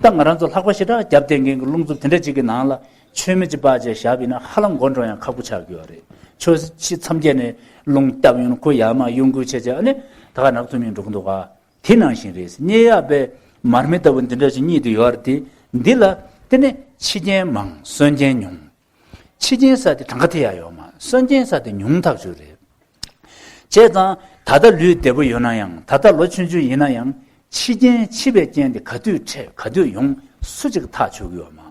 ད་ང་རང་ཚོ་ལྷགས་པ་ཞེ་དྲག་བརྒྱབ་བསྡད་མཁན་གྱི་རླུང་འཚུབ་དེ་འདྲ་ཅིག་གི་ནང་ལ་མཆོད་མེ་ཅིག་སྤར་བྱས་བཞག་པ་ཡིན་ན་ཧ་ལམ་མགོ་འགྲོ་ཡང་ཁག་པོ་ཆགས་ཀྱི་ཡོད་རེད། ཕྱོགས་བཞི་མཚམས་བརྒྱད་ནས་རླུང་བཏབ་ཡོང་ན་ཁོ་ཡར་མར་གཡོ་འགུལ་བྱས་བྱས་ཨ་ནི་ད་ག་ནག་ཐུམ་ཡིན་འགྲོ་གི་འདུག་ག། དེ་ནང་བཞིན་རེད། རྙེད་ཡག་པའི་མར་མེ་ལྟ་བུ་འདི་འདྲ་ཞིག་རྙེད་དུ་ཡོད་རེད་དེ། འདི་ལ་དེ་ནི་འཆི་རྐྱེན་མང་གསོན་རྐྱེན་ཉུང་། འཆི་རྐྱེན་ཟེར་དེ་གྲངས་ཀ་ཐེ་ཡག་ཡོད་མ། གསོན་རྐྱེན་ཟེར་དེ་ཉུང་ཐག་ཆོད་རེད། བྱས་ཙང་ད་ལྟ་ལུས་བདེ་པོ་ཡོད་ན་ཡང་ད་ལྟ་ལོ་ཆུང་ཆུང་ཡིན་ན་ཡང་འཆི་རྐྱེན་འཆི་བའི་རྐྱེན་དེ་ག་དུས་འཕྲད་ག་དུས་ཡོང་སུ་གཅིག་ཐག་ཆོད་ཀྱི་ཡོད་མ།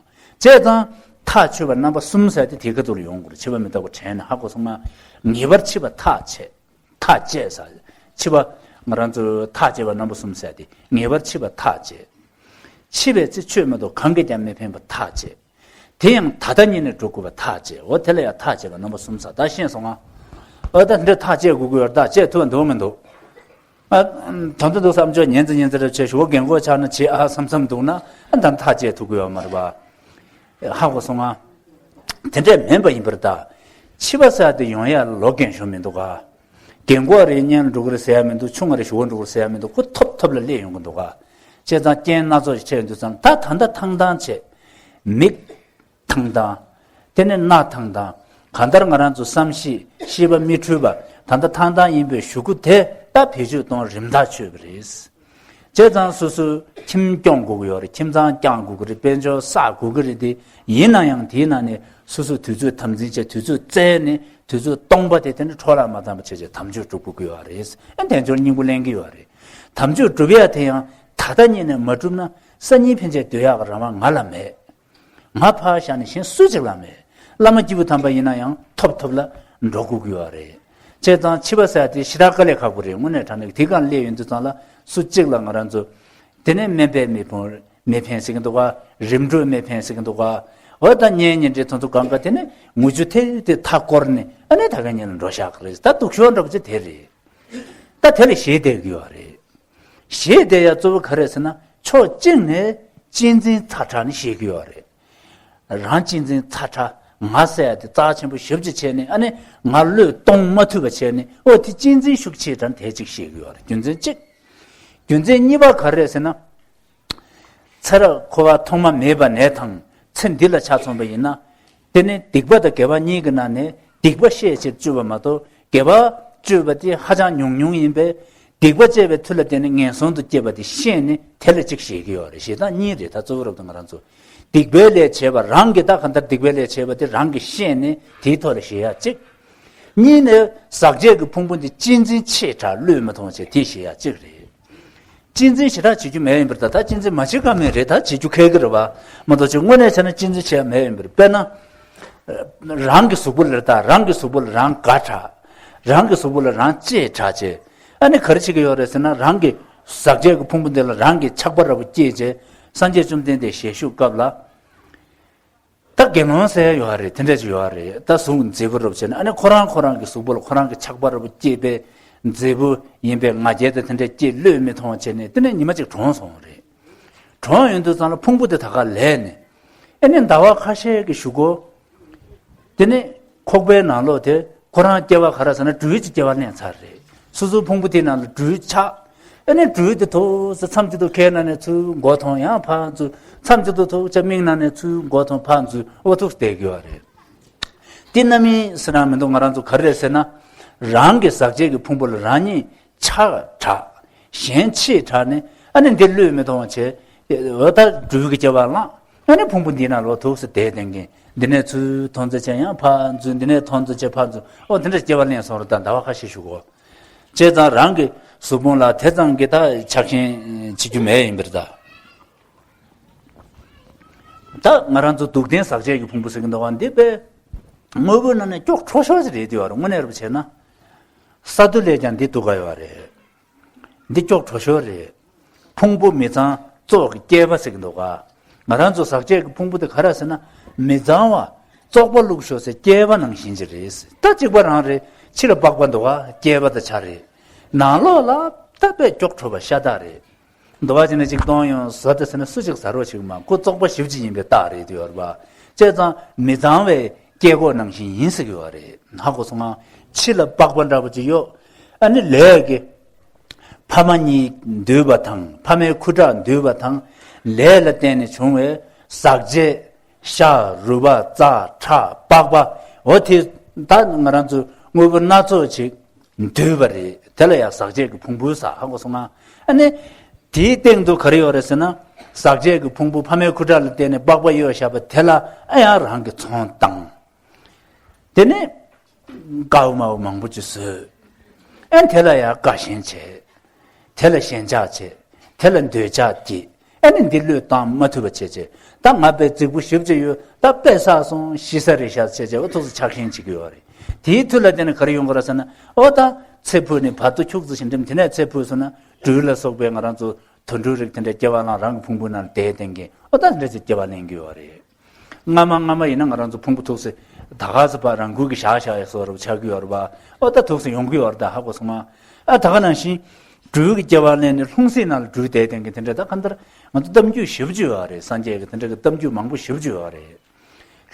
བྱས་ཙང་ཐག་ཆོད་པ་རྣམ་པ་གསུམ་ཟེར་དེ་དེ་ག་དུས་ལ་ཡོང་དགོས་རེད། འཆི་བ་མི་རྟག་པ་དྲན་ནས་ཧ་གོ་སོང་ང་། ངེས་པར་འཆི་བ་ཐག་ཆད། ཐག་བཅད་ས། འཆི་བ། ང་རང་ཚོ་ཐག་བཅད་པ་རྣམ་པ་གསུམ་ཟེར་དེ་ངེས་པར་འཆི་བ་ཐག་བཅད། འཆི་བའི་ཚེ་ཆོས་མ་གཏོགས་གང་གིས་ཀྱང་མི་ཕན་པ་ཐག་བཅད། དེ་ཡང་ད་ལྟ་ཉིད་ནས་འགྲོ་དགོས་པ་ཐག་བཅད། འོ་དེ་ལ་ཡང་ཐག་བཅད་པ་རྣམ་པ་གསུམ་ཟེར་ད་ཤེས་སོང་ང་། འོ་ད་འདི་ཐག་བཅད་དགོས་ཀྱི་ཡོད་རེད། ད་བཅད་ཐུབ་པ་འདུག་མི་འདུག། ཨ། ད་ལྟ་འདུག་བསམ་ཆོག་ཉན་ཙི་ཉན་ཙི་རེ་བྱས་ཞུ་བ་རྒན་གོག་ཆགས་ན་བྱེད་ཨ་བསམ་བསམ་འདུག་ན་ཨ་ད་ཐག་བཅད་ཐུབ་ཀྱི་ཡོད་མ་རེད་པ། ཧ་གོ་སོང་ང་། དེ་འདྲས་མིན་པ་ཡིན་པར་ཐལ། འཆི་བ་ཟེར་དེ་ཡོང་ཡ་ལ་ལོ་རྒན་ཤོས་མི་འདུག་ག། རྒན་གོག་རེ་གཉེན་ལ་འགྲོ་གི་རེད་ཟེར་ཡ་མི་འདུག། ཆུང་བ་རེ་ཞུ་བ་འགྲོ་གི་རེད་ཟེར་ཡ་མི་འདུག། ཁོ་ཐོབ་ཐོབ་ལ་སླེབས་ཡོང་གི་འདུག་ག། བྱས་ཙང་རྐྱེན་སྣ་ཚོགས་ཤིག་འཕྲད་ཡོང་དུས་ཙང་ད་ད་ལྟ་ཐང་ཐང་བྱས། མིག་ཐང་ཐང་། དེ་ནས་རྣ་ཐང་ཐང་། གང་ལྟར་ང་རང་ཚོ་བསམ་ཤེས་ཤེས་པ་མི་འཁྲུལ་བ་ད་ལྟ་ཐང་ཐང་ཡིན་པའི་གཞུག་གུ་དེ་ད་བེད་སྤྱོད་གཏོང་རིམ་ཐག་ཆོད་པ་རེད། བྱས་ཙང་སོ་སོའི་ཁྱིམ་སྐྱོང་དགོས་ཀྱི་ཡོད་རེད། ཁྱིམ་ཚང་བསྐྱང་དགོས་ཀྱི་རེད། དཔལ་འབྱོར་བསགས་དགོས་ཀྱི་རེད་དེ། ཡིན་ན་ཡང་དེའི་ནང་ནས་སོ་སོའི་དུས་ཚོད་དམ་འཛིན་བྱས། དུས་ཚོད་བཙལ་ནས་དུས་ཚོད་སྟོང་པ་དེ་དེ་ནས་འཕྲོ་བརླག་མ་བཏང་བ་བྱས་བྱས་དམ་ཆོས་སྒྲུབ་དགོས་ཀྱི་ཡོད་རེད། ཨ་དལ་འབྱོར་སྙིང་པོ་ལེན་གྱི་ཡོད་རེད། དམ་ཆོས་སྒྲུབ་ཡ་དེ་ཡང་ད་ལྟ་ཉིད་ནས་མ་སྒྲུབ་ན་སང་ཉིན་ཕན་ཆད་སྡོད་ཡག་གི་རང་དབང་ང་ལ་མེད། ང་ཕར་བཞག་ནས་གཞན་སུ་གཅིག་ལ་མེད། བླ་མ་སྐྱེས་བུ་དམ་པ་ཡིན་ན་ཡང་ཐོབ་ཐོབ་ལ་འགྲོ་དགོས་ཀྱི་ཡོད་རེད། བྱས་ཙང་འཆི་བ་ཟེར་དེ་ཞེ་དྲག་དཀའ་ལས་ཁག་པོ་རེད། དངོས་གནས་དྲང་གནས་དེ་གང་སླེབས་ཡོང་དུས་ཙང་ལ་སུ་གཅིག་ལ་ང་རང་ཚོ། དེ་ནས་སྨན་པས་མི་ཕན་མི་ཕན་ཟེར་གྱི་འདུག་ག། རིམ་གྲོས་མི་ཕན་ཟེར་གྱི་འདུག་ག། འོ་ད་གཉེན་ཉེ་འབྲེལ་དེ་ཚོ་གང་ག་དེ་ནས་ངུ་ཆུ་དེ་དེ་མཐའ་བསྐོར་ནས་ཨ་ནི་ད་ག་ཉིད་ལ་འགྲོ་བཞག་གི་རེད། ད་སྡུག་ཤོས་འདྲ་པོ་ཅིག་དེ་རེད། ད་དེ་ལ་ཞེད་བསྡད་ཀྱི་ཡོད་རེད། ཞེད་བསྡད་ཡ་གཙོ་བོ་ག་རེ་ཟེར་ན་ཕྱོགས་གཅིག་ནས་གཅེས་འཛིན་ཚ་དྲགས་ནས་ཞེད་ཀྱི་ཡོད་རེད། རང་གཅེས་འཛིན་ཚ་དྲགས། ང་ཟེར་ཡ་དེ་རྩ་ཆེན་པོ་ཞེ་པོ་ཅིག་བྱས་ནས་ཨ་ནི་ང་བློས་གཏོང་མ་ཐུབ་པ་བྱས་ནས་ཨོ་དེ་གཅེས་འཛིན་ཤུགས་ཆེ་དྲགས་དེ་གཅིག་ཞེད་ཀྱི་ཡོད་རེད། རྒྱུ་མཚན་གཅིག། རྒྱུ་མཚན་གཉིས་པ་ག་རེ་རེད་ཟེར་ན། ཚེ་རབས་འཁོར་བ་ཐོག་མ་མེད་པ་ནས་དང་ཚེ་འདི་ལ་ཆ་མཚོན་པ་ཡིན་ན། དེ་ནི་སྡིག་པ་དང་དགེ་བ་གཉིས་ཀྱི་ནང་ནས་སྡིག་པ་ཤས་ཆེར་སྤྱོད་པ་མ་གཏོགས་དགེ་བ་སྤྱོད་པ་དེ་ཧ་ཅང་ཉུང་ཉུང་ཡིན་པས། སྡིག་པ་སྤྱད་པའི་མཐུ་ལ་བརྟེན་ནས་ངན་སོང་དུ་སྐྱེས་པ་དེ་ཤེས་ནས་དེ་ལ་གཅིག་ཞེད་ཀྱི་ཡོད་རེད། ཞེ་སྡང་གཉིས་རེད། ད་གཙོ་བོ་རབ་ཏུ་ང་རང་ཚོ་སྡིག་པའི་ལས་བྱས་པ་རང་གིས་ད་གང་ལྟར་སྡིག་པའི་ལས་བྱས་པ་དེ་རང་གིས་ཤེས་ནས་དེའི་ཐོག་ལ་ཞེད་ཡ་གཅིག། གཉིས་ནས་ཟག་བཅས་ཀྱི་ཕུང་པོ་འདི་གཅེས་འཛིན་ཆེ་དྲགས་བློས་མི་ཐོངས་བྱས་དེ་ཞེད་ཡ་གཅིག་རེད། གཅེས་འཛིན་ཞེ་དྲག་བྱེད་རྒྱུ་མེད་ཡིན་པར་ད་ད་གཅེས་འཛིན་མ་བྱེད་ཀ་མེད་རེད། ད་བྱེད་རྒྱུ་ཁེལ་གི་རེད་བ། མ་གཏོགས་ཅིག་དངོས་གནས་བྱས་ན་གཅེས་འཛིན་བྱེད་ཡ་མེད་ཡིན་པར། དཔེར་ན། རང་གི་གཟུགས་པོ་ལ་ད་རང་གི་གཟུགས་པོ་ལ་རང་དགའ་དྲགས། རང་གི་གཟུགས་པོ་ལ་རང་གཅེས་དྲགས་བྱས། ཨ་ནི་ག་རེ་བྱེད་ཀྱི་ཡོད་རེད་ཟེར་ན་རང་གི་ཟག་བཅས་ཀྱི་ཕུང་པོ་འདི་ལ་རང་གི་ཆགས་པ་འདྲ་པོ་སྐྱེས་བྱས། སངས་རྒྱས་བཅོམ་ལྡན་འདས་ཞལ་བཞུགས་སྐབས་ལ། ད་དགེ་སློང་ཟེར་ཡོད་རེད། དེ་འདྲ་ཅིག་ཡོད་རེད། ད་གཟུགས་མཛེས་པོ་རབ་བྱས་ན་ཨ་ནི་ཁོ་རང་ཁོ་རང་གི་གཟུགས་པོ་ལ་ཁོ་རང་གི་ཆགས་པ་རབ་སྐྱེས་པའི་མཛེས་པོ་ཡིན་པའི་ང་རྒྱལ་དང་དེ་འདྲ་སྐྱེས་བློས་མི་ཐོངས་བྱས་ནས་དེ་ནས་ཉི་མ་གཅིག་གྲོངས་སོང་རེད། གྲོངས་ཡོང་དུས་ཙང་ལ་ཕུང་པོ་དེ་ད་ག་ལས་ནས་ཨ་ནི་ཟླ་བ་ཁ་ཤས་ཀྱི་གཞུག་གུ། དེ་ནས་ཁོག་པའི་ནང་ལོགས་དེ་ཁོ་རང་སྐྱེ་བ་ག་རེ་ཟེར་ན་སྦྲུལ་གྱི་སྐྱེ་བ་ལེན་ཚར་རེད། སོ་སོའི་ཕུང་པོ་དེའི་ནང་ལ་སྦྲུལ་ཆགས། ཨ་ནི་སྦྲུལ་དེ་ཐུག་སེ་མཚམས་གཅིག་ཏུ་ཁའི་ནང་ནས་ཚུར་མགོ་མཐོང་ཡང་ཕར་འཛུལ། མཚམས་གཅིག་ཏུ་ཐུག་ཅེས་མིག་ནང་ནས་ཚུར་མགོ་མཐོང་ཕར་འཛུལ། འོ་ཐུག་སེ་བསྡད་ཀྱི་ཡོད་རེད། དེ་རྣམ་སྨིན་ཟེར་ན་མི་འདུག་ང་རང་ཚོ་ག་རེ་རེད་ཟེར་ན། རང་གི་ཟག་བཅས་ཀྱི་ཕུང་པོ་ལ་རང་ཉིད་ཆགས་དྲགས། གཞན་ཕྱིར་དྲགས་ནས་ཨ་ནི་འདི་བློས་མི་ཐོང་བ་བྱས། འོ་ད་སྦྲུལ་གྱི་སྐྱེ་བ་བླངས། ཨ་ནི་ཕུང་པོ་འདི་ན་ལོ་ཐུག་སེ་བསྡད་བསྡད་མཁན། འདི་ནས་ཚུར་མཐོང་ཚེ་ཆ་ཡང་ཕར་འཛུལ། འདི་ནས་མཐོང་ཚེ་ཆ་ཕར་འཛུལ། འོ་འདི་འདྲ་སྐྱེ་བ་ལེན་སོང་རེད། ད་ཟླ་བ་ཁ་ཤས་ཞུ་གོ། བྱས་ཙང་རང་གི་གཟུགས་ཕུང་ལ་དེ་ཙམ་གྱི་ད་ཆགས་ཞེན་བྱེད་རྒྱུ་མེད་ཡིན་པར་ད། ད་ང་རང་ཚོ་སྡུག་བདེན་ཟག་བཅས་ཀྱི་ཕུང་པོ་ཟེར་གྱི་འདུག་བ། འདི་དཔེ་དངོས་པོའི་ནང་ནས་སྐྱོ་ཁྲོ་ཤོས་ཅིག་རེད་དེ་བ་རེད། དངོས་གནས་རུ་བྱས་ན། ས་རྡུལ་ལས་ཀྱང་འདི་སྡུག་ག་ཡོད་རེད། འདི་སྐྱོ་ཁྲོ་ཤོས་རེད། ཕུང་པོ་མི་གཙང་བཙོག་གི་སྐྱེས་པ་ཟེར་གྱི་འདུག་ག་ང་རང་ཚོ་ཟག་བཅས་ཀྱི་ཕུང་པོ་དེ་ག་རེ་ཟེར་ན། མི་གཙང་བ་བཙོག་པ་བླུགས་ཤོག་ཟེར་སྐྱེས་པ་ནང་བཞིན་ཅིག་རེད། ད་གཅིག་པ་རང་རེད། ཕྱི་ལ་པགས་པ་འདུག་ག་སྐྱེས་པ་དང་ཆ་རེད། ནང་ལོགས་ལ་ད་དཔེ་སྐྱོ་ཁྲོ་བ་ཤ་སྟག་རེད། འདུག་བ་བྱས་ན་གཅིག་གཏོང་ཡོང་བཟོ་དེ་ཟེར་ན་སུ་གཅིག་ཟ་རོགས་བྱེད་ཀྱི་མ། ཁོ་བཙོག་པ་ཞེ་པོ་ཅིག་ཡིན་པའི་རྟགས་རེད་དེ་ཡོད་རེད་པ། བྱས་ཙང་མི་གཙང་བའི་སྐྱེ་སྒོ་ནང་བཞིན་ཡིན་ཟེར་གྱི་ཡོད་རེད། ཧ་གོ་སོང་ང་། ཕྱི་ལ་པགས་པ་འདྲ་པོ་ཅིག་གཡོགས། ཨ་ནི་ལས་ཀྱི་ཕ་མ་གཉིས་འདུས་པ་དང་། ཕ་མའི་ཁུ་ཁྲག་འདུས་པ་དང་། ལས་ལ་བརྟེན་ནས་བྱུང་བའི་ཟག་བཅས། ཤ་རུས་པ་རྩ་ཁྲག་པགས་པ། འོ་དེ་ད་ང་རང་ཚོ་དངོས་པོ་སྣ་ཚོགས་ཅིག་འདུས་པ་རེད། དེ་ལ་ཡང་ཟག་བཅས་ཀྱི་ཕུང་པོའི་ཟག་ཧ་གོ་སོང་ང་། ཨ་ནི་དེའི་སྟེང་དུ་ག་རེ་ཡོད་རེད་ཟེར་ན། ཟག་བཅས་ཀྱི་ཕུང་པོ་ཕ་མའི་ཁུ་ཁྲག་ལ་བརྟེན་ནས་པགས་པ་གཡོགས་བཞག་པ་དེ་ལ་ཨ་ཡང་རང་གི་ཚོང་བཏང་། དེ་ནས་དཀར་པོ་དམར་པོ་མང་པོ་ཅིག་བཟོས། ཨ་ནི་དེ་ལ་ཡང་དགའ་ཞེན་བྱས། དེ་ལ་ཞེན་ཆགས་བྱས། དེ་ལ་འདོད་ཆགས་སྐྱེས། ཨ་ནི་འདི་བློས་བཏང་མ་ཐུབ་པ་བྱས་བྱས། ད་ང་དཔེ་རྫིག་པོ་ཞེ་པོ་ཅིག་ཡོད། ད་དཔེ་བསགས་སོང་། ཤི་ས་རེད་ཤག་བྱས་བྱས། འོ་ཐུག་སེ་ཆགས་ཞེན་བྱེད་ཀྱི་ཡོད་རེད། དེའི་མཐུ་ལ་བརྟེན་ནས་ག་རེ་ཡོང་གི་རེད་ཟེར་ན། འོ་ད་ཚེ་འཕོས་ནས་བར་དོ་འཁྱུག་ཙམ་ཞིག་འགྲིམ། དེ་ནས་ཚེ་འཕོས་སོང་ན་སྦྲུལ་ལ་སོགས་པའི་ང་རང་ཚོ་དུད་འགྲོའི་རིགས་དེ་འདྲ་སྐྱེ་བ་བླངས། རང་གི་ཕུང་པོའི་ནང་ལ་བསྡད་བསྡད་མཁན། འོ་ད་འདྲ་ཅིག་སྐྱེ་བ་ལེན་གྱི་ཡོད་རེད། སྔ་མ་སྔ་མ་ཡིན་ན་ང་རང་ཚོ་ཕུང་པོ་ཐུག་སེ་ད་ག་ཟེ་བ་རང་འགུལ་གྱིས་བཞག་བཞག་ཡག་བཟོ་འདྲ་པོ་ཆགས་ཀྱི་ཡོད་རེད་པ། ཨོ་ད་ཐུག་སེ་ཡོང་གི་ཡོད་རེད། ད་ཧ་གོ་སོང་ང་། ཨ་ད་ག་ནང་བཞིན་སྦྲུལ་གྱི་སྐྱེ་བ་ལེན་ནས་ལྷུང་བཟེད་ནང་ལ་སྦྲུལ་བསྡད་བསྡད་མཁན་དེ་འདྲ། ད་གང་ལྟར་ང་ཚོ་གཏམ་རྒྱུད་ཞེ་པོ་ཅིག་ཡོད་རེད། སངས་རྒྱས་ཀྱི་དེ་འདྲ་གི་གཏམ་རྒྱུད་མང་པོ་ཞེ་པོ་ཅིག་ཡོད་རེད།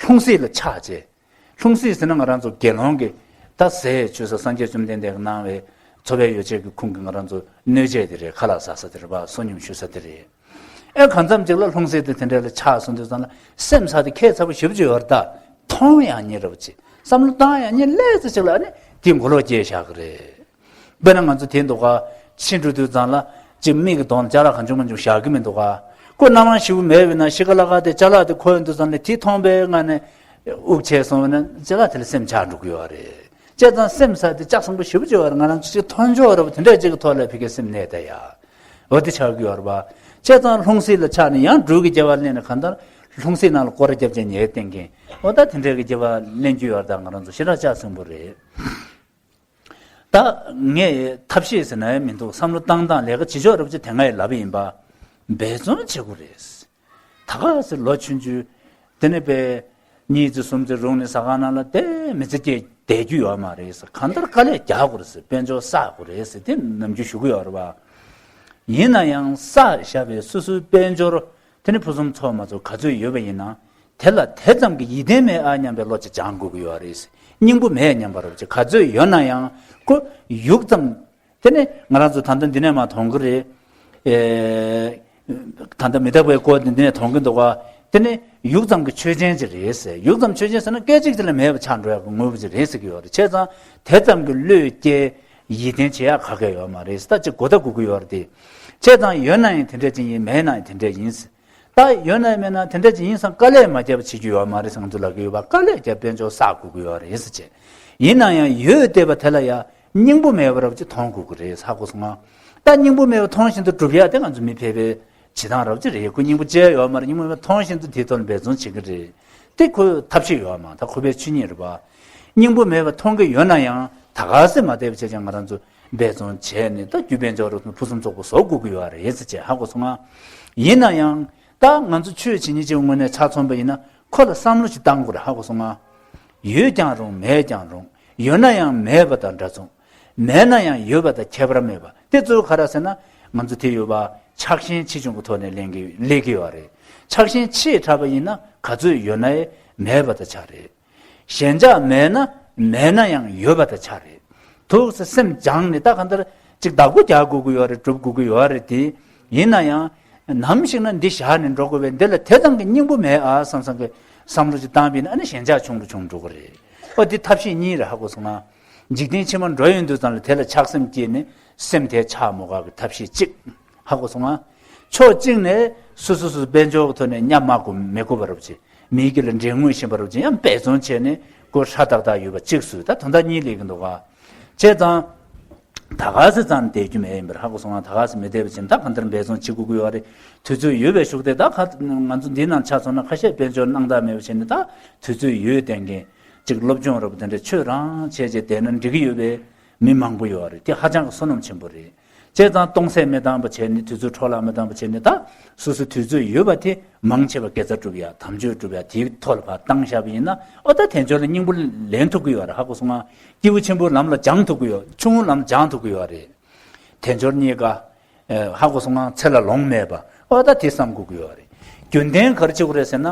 ལྷུང་བཟེད་ལ་ཆགས་བྱས། ལྷུང་བཟེད་ཟེར་ན་ང་རང་ཚོ་དགེ་སློང་གི་ད་ཟས་ཆོས་ས་སངས་རྒྱས་བཅོམ་ལྡན་འདས་ཀྱིས་གནང་བའི་འཚོ་བའི་ཡོ་བྱད་ཀྱི་ཁུངས་ཀྱི་ང་རང་ཚོ་སྣོད་སྤྱད་དེ་རེད། ཁ་ལག་ཟ་ས་དེ་རེད་པ། བསོད་སྙོམས་ཞུ་ས་དེ་རེད། ཨེ་གང་འཚམ་ཅིག་ལ་ལྷུང་བཟེད་དེ་དེ་འདྲ་ལ་ཆགས་སོང་དུས་ཙང་ལ་སེམས་ཚ་དེ་ཁྱད་མཚར་པོ་ཞེ་པོ་ཅིག་ཡོད་རེད། ད་མཐོང་ཡང་ཉེ་རབས་ཅིག་བསམ་བློ་བཏང་ཡང་ཉེ། ལས་ཙི་ཅིག་ལ་ཨ་ནི་དེ་མགོ་ལོག་སྐྱེས་བཞག་གི་རེད། དཔེར་ན་ང་ཚོ་དེ་འདུག་ག་ཕྱི་འགྲོ་དུས་ཙང་ལ་ཅིག་མིག་གི་གདོང་ལ་ཅ་ལག་གང་བྱུང་མང་བྱུང་བཞག་གི་མི་འདུག་ག་ཁོ་སྣང་བ་ཞིབ་པོ་མེད་པས་ན་ཤི་ཁ་ལ་ཁ་དེ་ཅ་ལག་དེ་ཁོ་ཡོང་དུས་ཙང་ལ་དེ་མཐོང་པའི་ངང་ནས་དབུགས་ཆད་སོང་བས་ན་ཅ་ལག་དེ་ལ་སེམས་ཆགས་འགྲོ་གི་ཡོད་རེད། བྱས་ཙང་སེམས་ཚ་དེ་ལྕགས་ཟངས་པོ་ཞེ་པོ་ཅིག་ཡོད་རེད། ང་རང་ཚོ་ཅིག་མཐོང་ཆོག་རེད་པ། དེ་འདྲ་ཅིག་གི་ཐོག་ལ་ཕ་གིའི་སེམས་གནས་ད་ཡ། འོ་དེ་ཆགས་ཀྱི་ཡོད་རེད་པ། བྱས་ཙང་ལྷུང་བཟེད་ལ་ཆགས་ནས་ཡང་སྦྲུལ་གྱི་སྐྱེ་བ་ལེན་ནས་གང་ལྟར་ལྷུང་བཟེད་ནང་ལ་སྐོར་ར་རྒྱབ་བྱས་ཉལ་བསྡད་མཁན། འོ་ད་དེ་འདྲ་གི་སྐྱེ་བ་ལེན་རྒྱུ་ཡོད་རེད། ད་ང་རང་ཚོ་ཞེ་དྲག་ལྕགས་ཟངས་པོ་རེད། ད་ངས་ཐབས་ཤེས་ཟེར་ན་ཡང་མི་འདུག་བསམ་བློ་བཏང་སྟངས་ལས་ཀ་བྱེད་ཆོག་རེད་པ། ཅིག་དེ་སྔ་ཡི་ལབ་པ་ཡིན་པ། འབད་བརྩོན་བྱེད་དགོས་རེད། ད་ག་ཟེ་ལོ་ཆུང་ཆུང་དེ་ནས་པས་གཉིས་ཙམ་གསུམ་ཙམ་རུང་ནས་ཟ་ཁང་ནང་ལ་དེ་མི་ཚེ་སྐྱེལ་བསྡད་རྒྱུ་ཡོད་མ་རེད་ཟེར། གང་ལྟར་དཀའ་ལས་རྒྱག་དགོས་རེད་ཟེར། དཔལ་འབྱོར་བསགས་དགོས་རེད་ཟེར། དེ་ནམ་རྒྱུན་ཞུ་གི་ཡོད་རེད་པ། ཡིན་ན་ཡང་བསགས་བཞག་པའི་སོ་སོའི་དཔལ་འབྱོར་དེ་ནི་ཕུན་སུམ་ཚོགས་མ་ཚོགས་ག་ཚོད་ཡོད་པ་ཡིན་ན། དེ་ལ་དེ་ཙམ་གྱི་ཡིད་བརྟན་མེད་ཨ་སྙམ་པའི་བློ་ཅིག་སྦྱང་དགོས་ཀྱི་ཡོད་རེད། སྙིང་པོ་མེད་སྙམ་པ་རེད་པ། ཅིག་ག་ཚོད་ཡོད་ན་ཡང་ཁོ་ཡུག་ཙམ། དེ་ནས་ང་རང་ཚོ་ད་ལྟ་འདི་ནས་མར་མཐོང་གི་རེད། ཨེ། ད་ལྟ་མི་རྟག་པའི་སྐོར་འདི་འདི་ནས་མཐོང་གི་འདུག་ག་དེ་ནི་ཡུག་ཙམ་གྱི་ཆོས་ཅན་ཅིག་རེད་ཟེར། ཡུག་ཙམ་ཆོས་ཅན་ཟེར་ན་སྐད་ཅིག་ཅིག་ལ་མེད་པ་ཆགས་འགྲོ་ཡག་གི་དངོས་པོ་ཅིག་རེད་ཟེར་གྱི་ཡོད་རེད། བྱས་ཙང་དེ་ཙམ་གྱི་བློས་བསྐྱེད་ཡིད་བརྟན་བྱེད་ཡག་ག་གེ་ཡོད་མ་རེད་ཟེར། ད་ཅིག་གོ་བརྡ་དགོས་ཀྱི་ཡོད་རེད་དེ། བྱས་ཙང་ཡོད་ན་ཡང་དེ་འདྲ་ཅིག་ཡིན། མེད་ན་ཡང་དེ་འདྲ་ཡིན་ཟེར། ད་ཡོད་ན་མེད་ན་དེ་འདྲ་ཅིག་ཡིན་ཙང་དཀའ་ལས་མ་བརྒྱབ་པ་བྱེད་རྒྱུ་ཡོད་མ་རེད་ཟེར་ང་ཚོ་ལབ་ཀྱི་ཡོད་པ། དཀའ་ལས་བརྒྱབ་དཔལ་འབྱོར་བསགས་དགོས་ཀྱི་ཡོད་རེད་ཟེར་བྱས། ཡིན་ན་ཡང་ཡོད་བསྡད་པ་དེ་ལ་ཡང་སྙིང་པོ་མེད་པ་རབ་ཅིག་མཐོང་དགོས་ཀྱི་རེད། ཧ་གོ་སོང་ང་། ད་སྙིང་པོ་མེད་པ་མཐོང་བཞིན་དུ་སྒྲུབ་ཡག་དེ་ང་ཚོ་མི་ཕལ་པའི་བྱེད་སྟངས་རབ་ཅིག་རེད། ཁོ་སྙིང་པོ་བཅས་ཡོད་མ་རེད། སྙིང་པོ་མེད་པ་མཐོང་བཞིན་དུ་དེའི་ཐོག་ལ་འབད་བརྩོན་བྱེད་ཀྱི་རེད། དེ་ཁོའི་ཐབས་ཤེས་ཡོད་མ། ད་ཁོ་པའི་ཆོས་ཉིད་རེད་པ། སྙིང་པོ་མེད་པ་མཐོང་གི་ཡོད་ན་ཡང་ད་ག་སེ་མ་བསྡད་པ་བྱས་ཀྱང་ང་རང་ཚོ་འབད་བརྩོན་བྱས་ནས་ད་རྒྱུ་དཔལ་འབྱོར་རུ་ཕུན་སུམ་ཚོགས་པོ་བཟོ་དགོས་ཀྱི་ཡོད་རེད་ཟེར་བྱས། ཧ་གོ་སོང་ང་། ཡིན་ན་ཡང་ད་ང་ཚོ་ཆོས་བྱེད་མཁན་གཅིག་ངོས་ནས་ཆ་མཚོན་པ་ཡིན་ན་ཁོ་ལ་བསམ་བློ་ཞིག་བཏང་དགོས་རེད། ཧ་གོ་སོང་ང་། ཡོད་ཀྱང་རུང་མེད་ཀྱང་རུང་། ཡོད་ན་ཡང་མེད་པ་དང་འདྲ་མཚུངས། མེད་ན་ཡང་ཡོད་པ་དང་ཁྱད་པར་མེད་པ། དེ་གཙོ་བོ་ག་རེ་ཟེར་ན་ང་ཚོ་དེ་ཡོད་པ་ཆགས་ཞེན་ཆེ་ཆུང་གི་ཐོག་ནས་ལེན་གྱི་ལས་ཀྱི་ཡོད་རེད། ཆགས་ཞེན་ཆེ་དྲགས་པ་ཡིན་ན་ག་ཚོད་ཡོད་ན་ཡང་མེད་པ་དང་ཆ་རེད། ཞེན་ཆགས་མེད་ན་མེད་ན་ཡང་ཡོད་པ་དང་ཆ་རེད། ཐུགས་སུ་སེམས་སྦྱངས་ནས་ད་གང་ལྟར་ ཅིག་བདག་པོ་རྒྱག་དགོས་ཀྱི་ཡོད་རེད། སྒྲུབ་དགོས་ཀྱི་ཡོད་རེད་དེ། ཡིན་ན་ཡང་ནམ་ཞིག་ན་འདི་བཞག་ནས་འགྲོ་དགོས་པས། འདི་ལ་དེ་ཙམ་གྱི་སྙིང་པོ་མེད་ཨ་བསམ་བསམ་གྱི་བསམ་བློ་ཅིག་བཏང་བ་ཡིན་ན། ཨ་ནི་ཞེན་ཆགས་ཆུང་རུ་ཆུང་རུ་འགྲོ་གི་རེད། ཨོ་འདི་ཐབས་ཤེས་གཉིས་རེད། ཧ་གོ་སོང་ང་། འཇིག་རྟེན་ཕྱི་མ་འགྲོ་ཡོང་དུས་ཙམ་ལ་དེ་ལ་ཆགས་སེམས་སྐྱེས་ནས་སེམས་དེ་ཆགས་མ་དགོས་པའི་ཐབས་ཤེས་གཅིག་ཧ་གོ་སོང་ང་། ཕྱོགས་གཅིག་ནས་སོ་སོ་སོ་དཔལ་འབྱོར་གྱི་ཐོག་ནས་ཉམས་མ་དགོས་མི་དགོས་པ་རབ་ཆེ། མིའི་རྒྱུད་ལ་འདྲེ་ངོས་ཤེས་པ་རུ་ཅན་ཡང་འབད་བརྩོན་བྱས་ནས་ཁོ་ཧྲ་ཏག་ཏག་ཡོད་པ་གཅིག་སུ་ད་དོན་དག་གཉིས་ལས་ཀྱི་འདུག་ག་བྱས་ཙང་། ད་ག་སེ་ཙང་བསྡད་རྒྱུ་མེད་ཡིན་པར་ཧ་གོ་སོང་ང་། ད་ག་སེ་མི་བསྡད་པ་བྱས་ན་ད་གང་ལྟར་འབད་བརྩོན་བྱེད་དགོས་ཀྱི་ཡོད་རེད། དུས་ཚོད་ཡོད་པའི་གཞུག་དེ་ད་ཁ་ང་ཚོ་འདི་ནང་ཆ་མཚོན་ན་ཁ་ཤས་དཔལ་འབྱོར་སྣང་དག་མེད་པ་བྱས་ནས་ད་དུས་ཚོད་ཡོད་བསྡད་མཁན་ཅིག་སློབ་སྦྱོང་རབ་དེ་འདྲ་ཆོས་རང་བྱས་བྱས་བསྡད་ན་འགྲིག་གི་ཡོད་པའི་མི་མང་པོ་ཡོད་རེད། དེ་ཧ་ཅང་གི་བསོད་ནམས་ཆེན་པོ་རེད། བྱས་ཙང་སྟོང་ཟད་མི་བཏང་བ་བྱས་ནས་དུས་ཚོད་འཕྲོ་བརླག་མི་བཏང་བ་བྱས་ནས་ད་སོ་སོ་དུས་ཚོད་ཡོད་པ་དེ་མང་ཆེ་བ་དགེ་རྩ་སྒྲུབ་ཡ་དམ་ཆོས་སྒྲུབ་ཡ་དེའི་ཐོག་ལ་ཕར་བཏང་བཞག་པ་ཡིན་ན། ཨོ་ད་དལ་འབྱོར་ལ་སྙིང་པོ་ལེན་ཐུབ་ཀྱི་ཡོད་རེད། ཧ་གོ་སོང་ང་། སྐྱེས་བུ་ཆེན་པོའི་ལམ་ལ་སྦྱང་ཐུབ་ཀྱི་ཡོད། ཆུང་ངུའི་ལམ་སྦྱང་ཐུབ་ཀྱི་ཡོད་རེད། དལ་འབྱོར་རྙེད་དཀའ། ཧ་གོ་སོང་ང་། ཚེ་ལ་ལོང་མེད་པ། ཨོ་ད་དེ་བསམ་དགོས་ཀྱི་ཡོད་རེད། རྒྱུན་ལྡན་ག་རེ་བྱེད་དགོས་རེད་ཟེར་ན།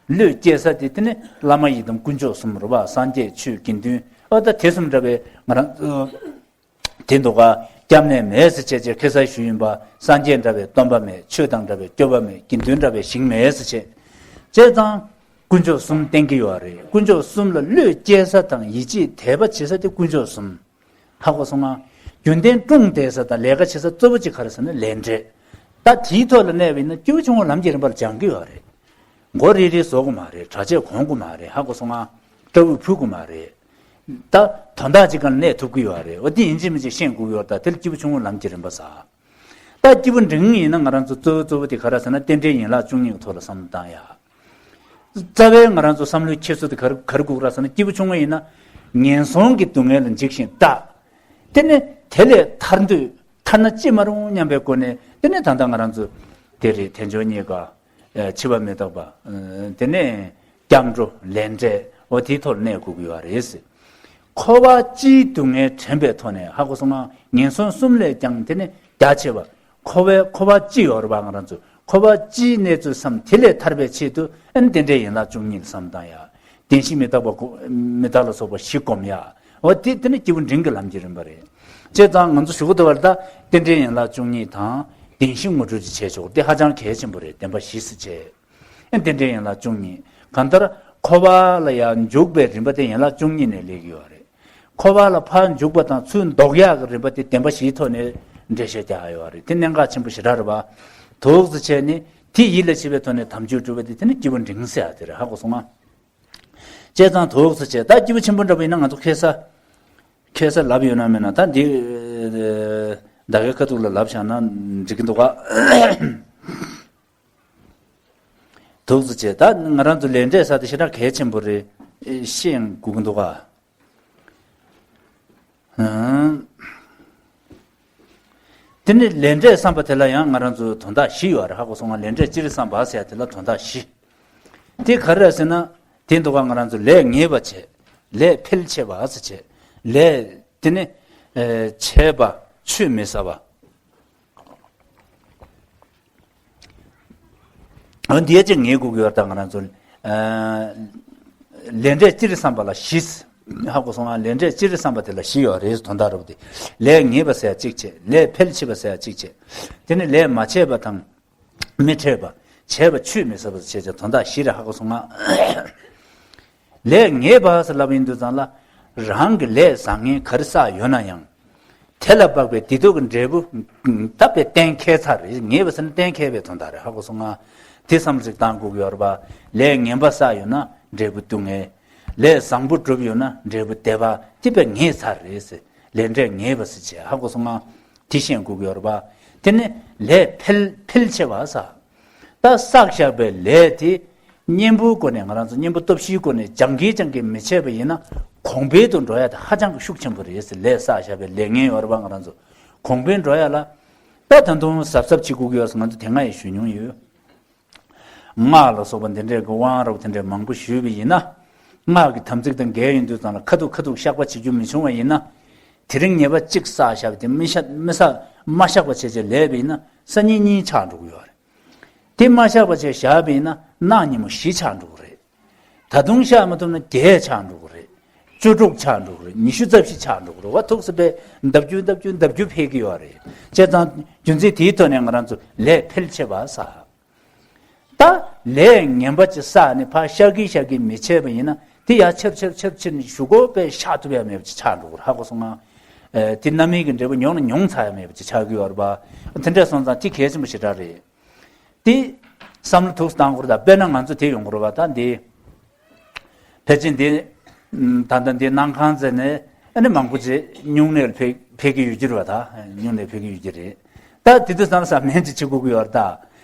བློས་སྐྱེ་ས་དེ་དེ་ནི་བླ་མ་ཡི་དམ་དཀོན་མཆོག་གསུམ་རེད་པ། སངས་རྒྱས་ཆོས་དགེ་འདུན། ཨོ་ད་དེ་གསུམ་འདྲ་བའི་ང་རང་དེ་འདུག་ག་སྐྱབས་གནས་མེད་ཟེར་བྱས་བྱས་ཁ་སང་ཞུས་ཡིན་པ། སངས་རྒྱས་འདྲ་བའི་སྟོན་པ་མེད། ཆོས་དང་འདྲ་བའི་སྐྱོབ་པ་མེད། དགེ་འདུན་འདྲ་བའི་ཞིང་མེད་ཟེར་བྱས། བྱས་ཙང་དཀོན་མཆོག་གསུམ་བསྟེན་གྱི་ཡོད་རེད། དཀོན་མཆོག་གསུམ་ལ་བློས་སྐྱེ་ས་དང་ཡིད་ཆེས་དད་པ་བྱེད་ས་དེ་དཀོན་མཆོག་གསུམ། ཧ་གོ་སོང་ང་། རྒྱུན་ལྡན་སྲུང་བསྡད་ས་དང་ལས་ཀ་བྱེད་ས་གཙོ་བོ་གཅིག་ག་རེ་ཟེར་ན་ལས་འབྲས། ད་དེའི་ཐོག་ལ་གནས་པ་ཡིན་ན་སྐྱེས་བུ་ཆུང་ངུ་ལམ་གྱི་རིམ་པར་སྦྱང་གི་ཡོད་རེད། མགོ་རིལ་རིལ་བཟོ་དགོས་མ་རེད། གྲྭ་ཆས་གོན་དགོས་མ་རེད། ཧ་གོ་སོང་ང་། སྐྲ་དབུགས་ཕུད་དགོས་མ་རེད། ད་དོན་དག་ཅིག་སྒང་ལ་གནས་ཐུབ་ཀྱི་ཡོད་རེད། འོ་དེ་ཡིན་གཅིག་མིན་གཅིག་ཤེས་དགོས་ཀྱི་ཡོད་རེད། ད་དེ་ལ་སྐྱེས་བུ་ཆུང་ངུ་ལམ་གྱི་རིམ་པ་ཟེར། ད་སྐྱེས་བུ་འབྲིང་ཡིན་ན་ང་རང་ཚོ་གཙོ་བོ་གཙོ་བོ་དེ་ག་རེ་ཟེར་ན་རྟེན་འབྲེལ་ཡན་ལག་བཅུ་གཉིས་ཀྱི་ཐོག་ལ་བསམ་བློ་བཏང་ཡ། རྩ་བའི་ང་རང་ཚོ་བསམ་བློའི་འཁྱེར་སོ་དེ་ག་རེ་ག་རེ་དགོས་རེད་ཟེར་ན། སྐྱེས་བུ་ཆུང་ངུ་ཡིན་ན་ངན་སོང་གི་སྡུག་བསྔལ་ལ་འཇིགས་ཤིང་སྐྲག་དེ་ནས་དེ་ལས་ཐར་འདོད། ཐར་ན་ཅི་མ་རུང་སྙམ་པའི་སྒོ་ནས། དེ་ནས་ད་ལྟ་ང་རང་ཚོ་དེ་རེད། དལ་འབྱོར་རྙེད་དཀའ། ཨ་འཆི་བ་མི་རྟག་པ། ཨ་དེ་ནས་སྐྱབས་འགྲོ་ལས་འབྲས། འོ་དེའི་ཐོག་ལ་གནས་དགོས་ཀྱི་ཡོད་རེད། འཁོར་བ་སྤྱིའི་སྡུག་བསྔལ་དྲན་པའི་ཐོག་ནས། ཧ་གོ་སོང་ང་། ངན་སོང་གསུམ་ལས་ཀྱང་དེ་ནས་རྒྱ་ཆེ་བ། འཁོར་བའི་འཁོར་བ་སྤྱི་ཡོད་རེད་པ། ང་རང་ཚོ་འཁོར་བ་སྤྱིའི་གནས་ཚུལ་བསམ། དེ་ལས་ཐར་པའི་ཆེད་དུ་ཨ་ནི་རྟེན་འབྲེལ་ཡན་ལག་བཅུ་གཉིས་ལ་བསམ་བཏང་ཡ། བདེན་བཞི་མི་རྟག་པ་གོ་མི་རྟག་ལ་སོགས་པ་བཞི་སྒོམ་ཡ། འོ་དེ་དེ་ནི་སྐྱེས་བུ་འབྲིང་གི་ལམ་གྱི་རིམ་པ་རེད། བྱས་ཙང་ང་ཚོ་ཞུ་གི་འདུག་པ་ལ། ད་རྟེན་འབྲེལ་ཡན་ལག་བཅུ་གཉིས་དང་བདེན་བཞི་ངོ་སྤྲོད་ཅིག་བྱས་ཆོག་དེ་ཧ་ཅང་གལ་ཆེན་པོ་རེད། བདེན་པ་བཞི་ཟེར་བྱས། ཨ་རྟེན་འབྲེལ་ཡན་ལག་བཅུ་གཉིས། གང་ལྟར་འཁོར་བ་ལ་ཡང་འཇུག་པའི་རིམ་པ་དེ་ཡན་ལག་བཅུ་གཉིས་ནས་སླེབས་ཀྱི་ཡོད་རེད། འཁོར་བ་ལ་ཕར་འཇུག་པ་དང་ཚུར་ལྡོག་ཡག་གི་རིམ་པ་དེ་བདེན་པ་བཞིའི་ཐོག་ནས་འགྲེལ་བཤད་རྒྱག་ཡོད་རེད། དེ་གནད་འགག་ཆེན་པོ་ཞེ་དྲག་རེད་པ། དུག་ཙམ་བྱས་ནས་དེ་ཡིད་ལ་བྱེད་པའི་ཐོག་ནས་དམ་ཆོས་སྒྲུབ་པ་དེ་དེ་ནི་སྐྱེས་བུ་འབྲིང་ཟེར་ཡ་དེ་རེད། ཧ་གོ་སོང་ང་། བྱས་ཙང་དུག་ཙམ་བྱས། ད་སྐྱེས་བུ་ཆེན་པོ་འདྲ་པོ་ཡིན་ན་ང་ཚོ་ཁ་སང་ཁ་སང་ལབ་ཡོད་ན་མེད་ན། ད་འདི་ད་གའི་ཁ་ཐུག་ལ་ལབ་བཞག་ན་འགྲིག་གི་འདུག་ག་དུག་ཙམ་བྱས། ད་ང་རང་ཚོ་ལས་འབྲས་ཟེར་དེ་ཞེ་དྲག་གལ་ཆེན་པོ་རེད། ཤེས་དགོས་ཀྱི་འདུག་ག་ཨང་། དེ་ནི་ལས་འབྲས་བསམ་པ་དེ་ལ་ཡང་ང་རང་ཚོ་དོན་དག་བཞི་ཡོད་རེད། ཧ་གོ་སོང་ང་། ལས་འབྲས་སྤྱིར་བསམ་པ་ཟེར་ཡ་དེ་ལ་དོན་དག་བཞི། དེ་ག་རེ་རེད་ཟེར་ན། དེ་འདུག་ག་ང་རང་ཚོ་ལས་ངེས་པ་བྱས། ལས་འཕེལ་ཆེ་བ་ཟེར་བྱས། ལས་དེ་ནི་ཨེ་བྱས་པ་ཆུད་མི་ཟ་བ། འོ་འདི་ཅིག་ངེས་དགོས་ཀྱི་ཡོད་རེད། ད་ང་རང་ཚོ་ཨ་ལས་འབྲས་སྤྱིར་བསམ་པ་ལ་བཞི། ཧ་གོ་སོང་ང་། ལས་འབྲས་སྤྱིར་བསམ་པ་དེ་ལ་བཞི་ཡོད་རེད། དོན་དག་རེད་པ། དེ་ལས་ངེས་པ་ཟེར་ཡ་གཅིག་བྱས། ལས་འཕེལ་ཆེ་བ་ཟེར་ཡ་གཅིག་བྱས། དེ་ནི་ལས་མ་བྱས་པ་དང་མི་འཕྲད་པ། བྱས་པ་ཆུད་མི་ཟ་བ་ཟེར་བྱས་བྱས། དོན་དག་བཞི་རེད། ཧ་གོ་སོང་ང་། ལས་ངེས་པ་ཟེར་ལབ་ཡིན་དུས་ཙང་ལ། རང་གི་ལས་བཟང་ངན་ག་རེ་བསགས་ཡོད་ན་ཡང་། དེ་ལ་དཔག་པའི་བདེ་སྡུག་གི་འབྲས་བུ་ད་དཔེ་གཏན་འཁེལ་ཚར་རེད། ངེས་པ་ཟེར་ན་གཏན་འཁེལ་བའི་དོན་དག་རེད། ཧ་གོ་སོང་ང་། དེ་བསམ་བློ་ཞིག་བཏང་དགོས་ཀྱི་ཡོད་རེད་པ། ལས་ངན་པ་བསགས་ཡོད་ན་འབྲས་བུ་སྡུག་བསྔལ། ལས་བཟང་པོ་བསྒྲུབས་ཡོད་ན་འབྲས་བུ་བདེ་བ། དེ་དཔེ་ངེས་ཚར་རེད་ཟེར། ལས་འབྲས་ངེས་པ་ཟེར་བྱས། ཧ་གོ་སོང་ང་། དེ་ཤེས་དགོས་ཀྱི་ཡོད་རེད་པ། དེ་ནི་ལས་འཕེལ་འཕེལ་ཆེ་བ་ཟེར། ད་བསགས་བཞག་པའི་ལས་དེ་གཉེན་པོའི་སྒོ་ནས། ང་རང་ཚོ་གཉེན་པོ་སྟོབས་བཞིའི་སྒོ་ནས་སྦྱང་གིན་སྦྱང་གིན་མི་བྱས་པ་ཡིན་ན། གོང་འཕེལ་དུ་འགྲོ་ཡ་དེ་ཧ་ཅང་གི་ཤུགས་ཆེན་པོ་རེད་ཟེར། ལས་བསགས་བཞག་པའི་ལས་ངན་ཡོད་རེད་པ། ང་རང་ཚོ་གོང་འཕེལ་འགྲོ་ཡ་ལ་ད་ད་དུང་གཟབ་གཟབ་བྱེད་དགོས་ཀྱི་ཡོད་ཟེར་ང་ཚོ་དེ་སྔ་ཡང་ཞུ་མྱོང་ཡོད། སྔགས་ལ་སོགས་པ་འདི་འདྲའི་གི་དབང་རབ་དེ་འདྲའི་མང་པོ་ཞུས་པ་ཡིན་ན། སྔགས་ཀྱི་དམ་ཚིག་དང་འགལ་ཡོང་དུས་ཙམ་ལ་ཁ་ཐུག་ཁ་ཐུག་བཤགས་པ་བྱེད་རྒྱུ་མི་བྱུང་བ་ཡིན་ན། དེ་རིང་ཉེས་པ་གཅིག་བསགས་བཞག་པ་དེ་མི་བཤགས་མི་བསགས་མ་བཤགས་པ་བྱས་བྱས་ལས་པ་ཡིན་ན་སང་ཉིན་གཉིས་ཆགས་འགྲོ་གི་ཡོད་རེད། དེ་མ་བཤགས་པ་བྱས་བཞག་པ་ཡིན་ན་གནངས་ཉིན་མོ་བཞི་ཆགས་འགྲོ་གི་རེད། ད་དུང་བཤགས་མ་ཐུབ་ན་བརྒྱད་ཆགས་འགྲོ་གི་རེད། བཅུ་དྲུག་ཆགས་འགྲོ་གི་རེད། ཉི་ཤུ་རྩ་བཞི་ཆགས་འགྲོ་གི་རེད་བ། ཐུགས་སུ་པས་ལྡབ་འགྱུར་ལྡབ་འགྱུར་ལྡབ་འགྱུར་འཕེལ་གི་ཡོད་རེད། བྱས་ཙང་རྒྱུ་མཚན་དེའི་ཐོག་ནས་ང་རང་ཚོ་ལས་འཕེལ་ཆེ་བ་ཟེར། ད་ལས་ངན་པ་ཅིག་བསགས་ནས་ཕར་ཤ་གི་ཤ་གི་མི་བྱས་པ་ཡིན་ན། དེ་ཡར་ཆེར་ཆེར་ཆེར་ཆེར་ནས་གཞུག་གུ་པས་བཤགས་ཐུབ་ཡ་མེད་པ་ཅིག་ཆགས་འགྲོ་གི་རེད། ཧ་གོ་སོང་ང་། ཨེ། དེ་རྣམ་སྨིན་གྱི་འབྲས་བུ་མྱོང་ན་མྱོང་ཚར་ཡ་མེད་པ་ཅིག་ཆགས་ཀྱི་ཡོད་རེད་པ། དེ་འདྲ་སོང་ཙང་དེ་གལ་ཆེན་པོ་ཞེ་དྲག་རེད། དེ་བསམ་བློ་ཐུགས་སུ་བཏང་དགོས་རེད། ད་དཔེར་ན་ང་ཚོ་དེ་ཡོང་དགོས་རེད་པ། ད་འདི་ཕལ་ཆེར་འདི་ད་ལྟ་འདི་སྣ་ཁང་ཟེར་ནས་ཨ་ནི་མང་པོ་ཅིག་སྨྱུང་གནས་ལ་ཕེབས་ཕེབས་ཀྱི་ཡོད་ཀྱི་རེད་པ། ད་སྨྱུང་གནས་ཕེབས་ཀྱི་ཡོད་ཀྱི་རེད། ད་དེ་དུས་ཙམ་ལ་བསམ་ནན་ཅིག་བྱེད་དགོས་ཀྱི་ཡོད་རེད། ད་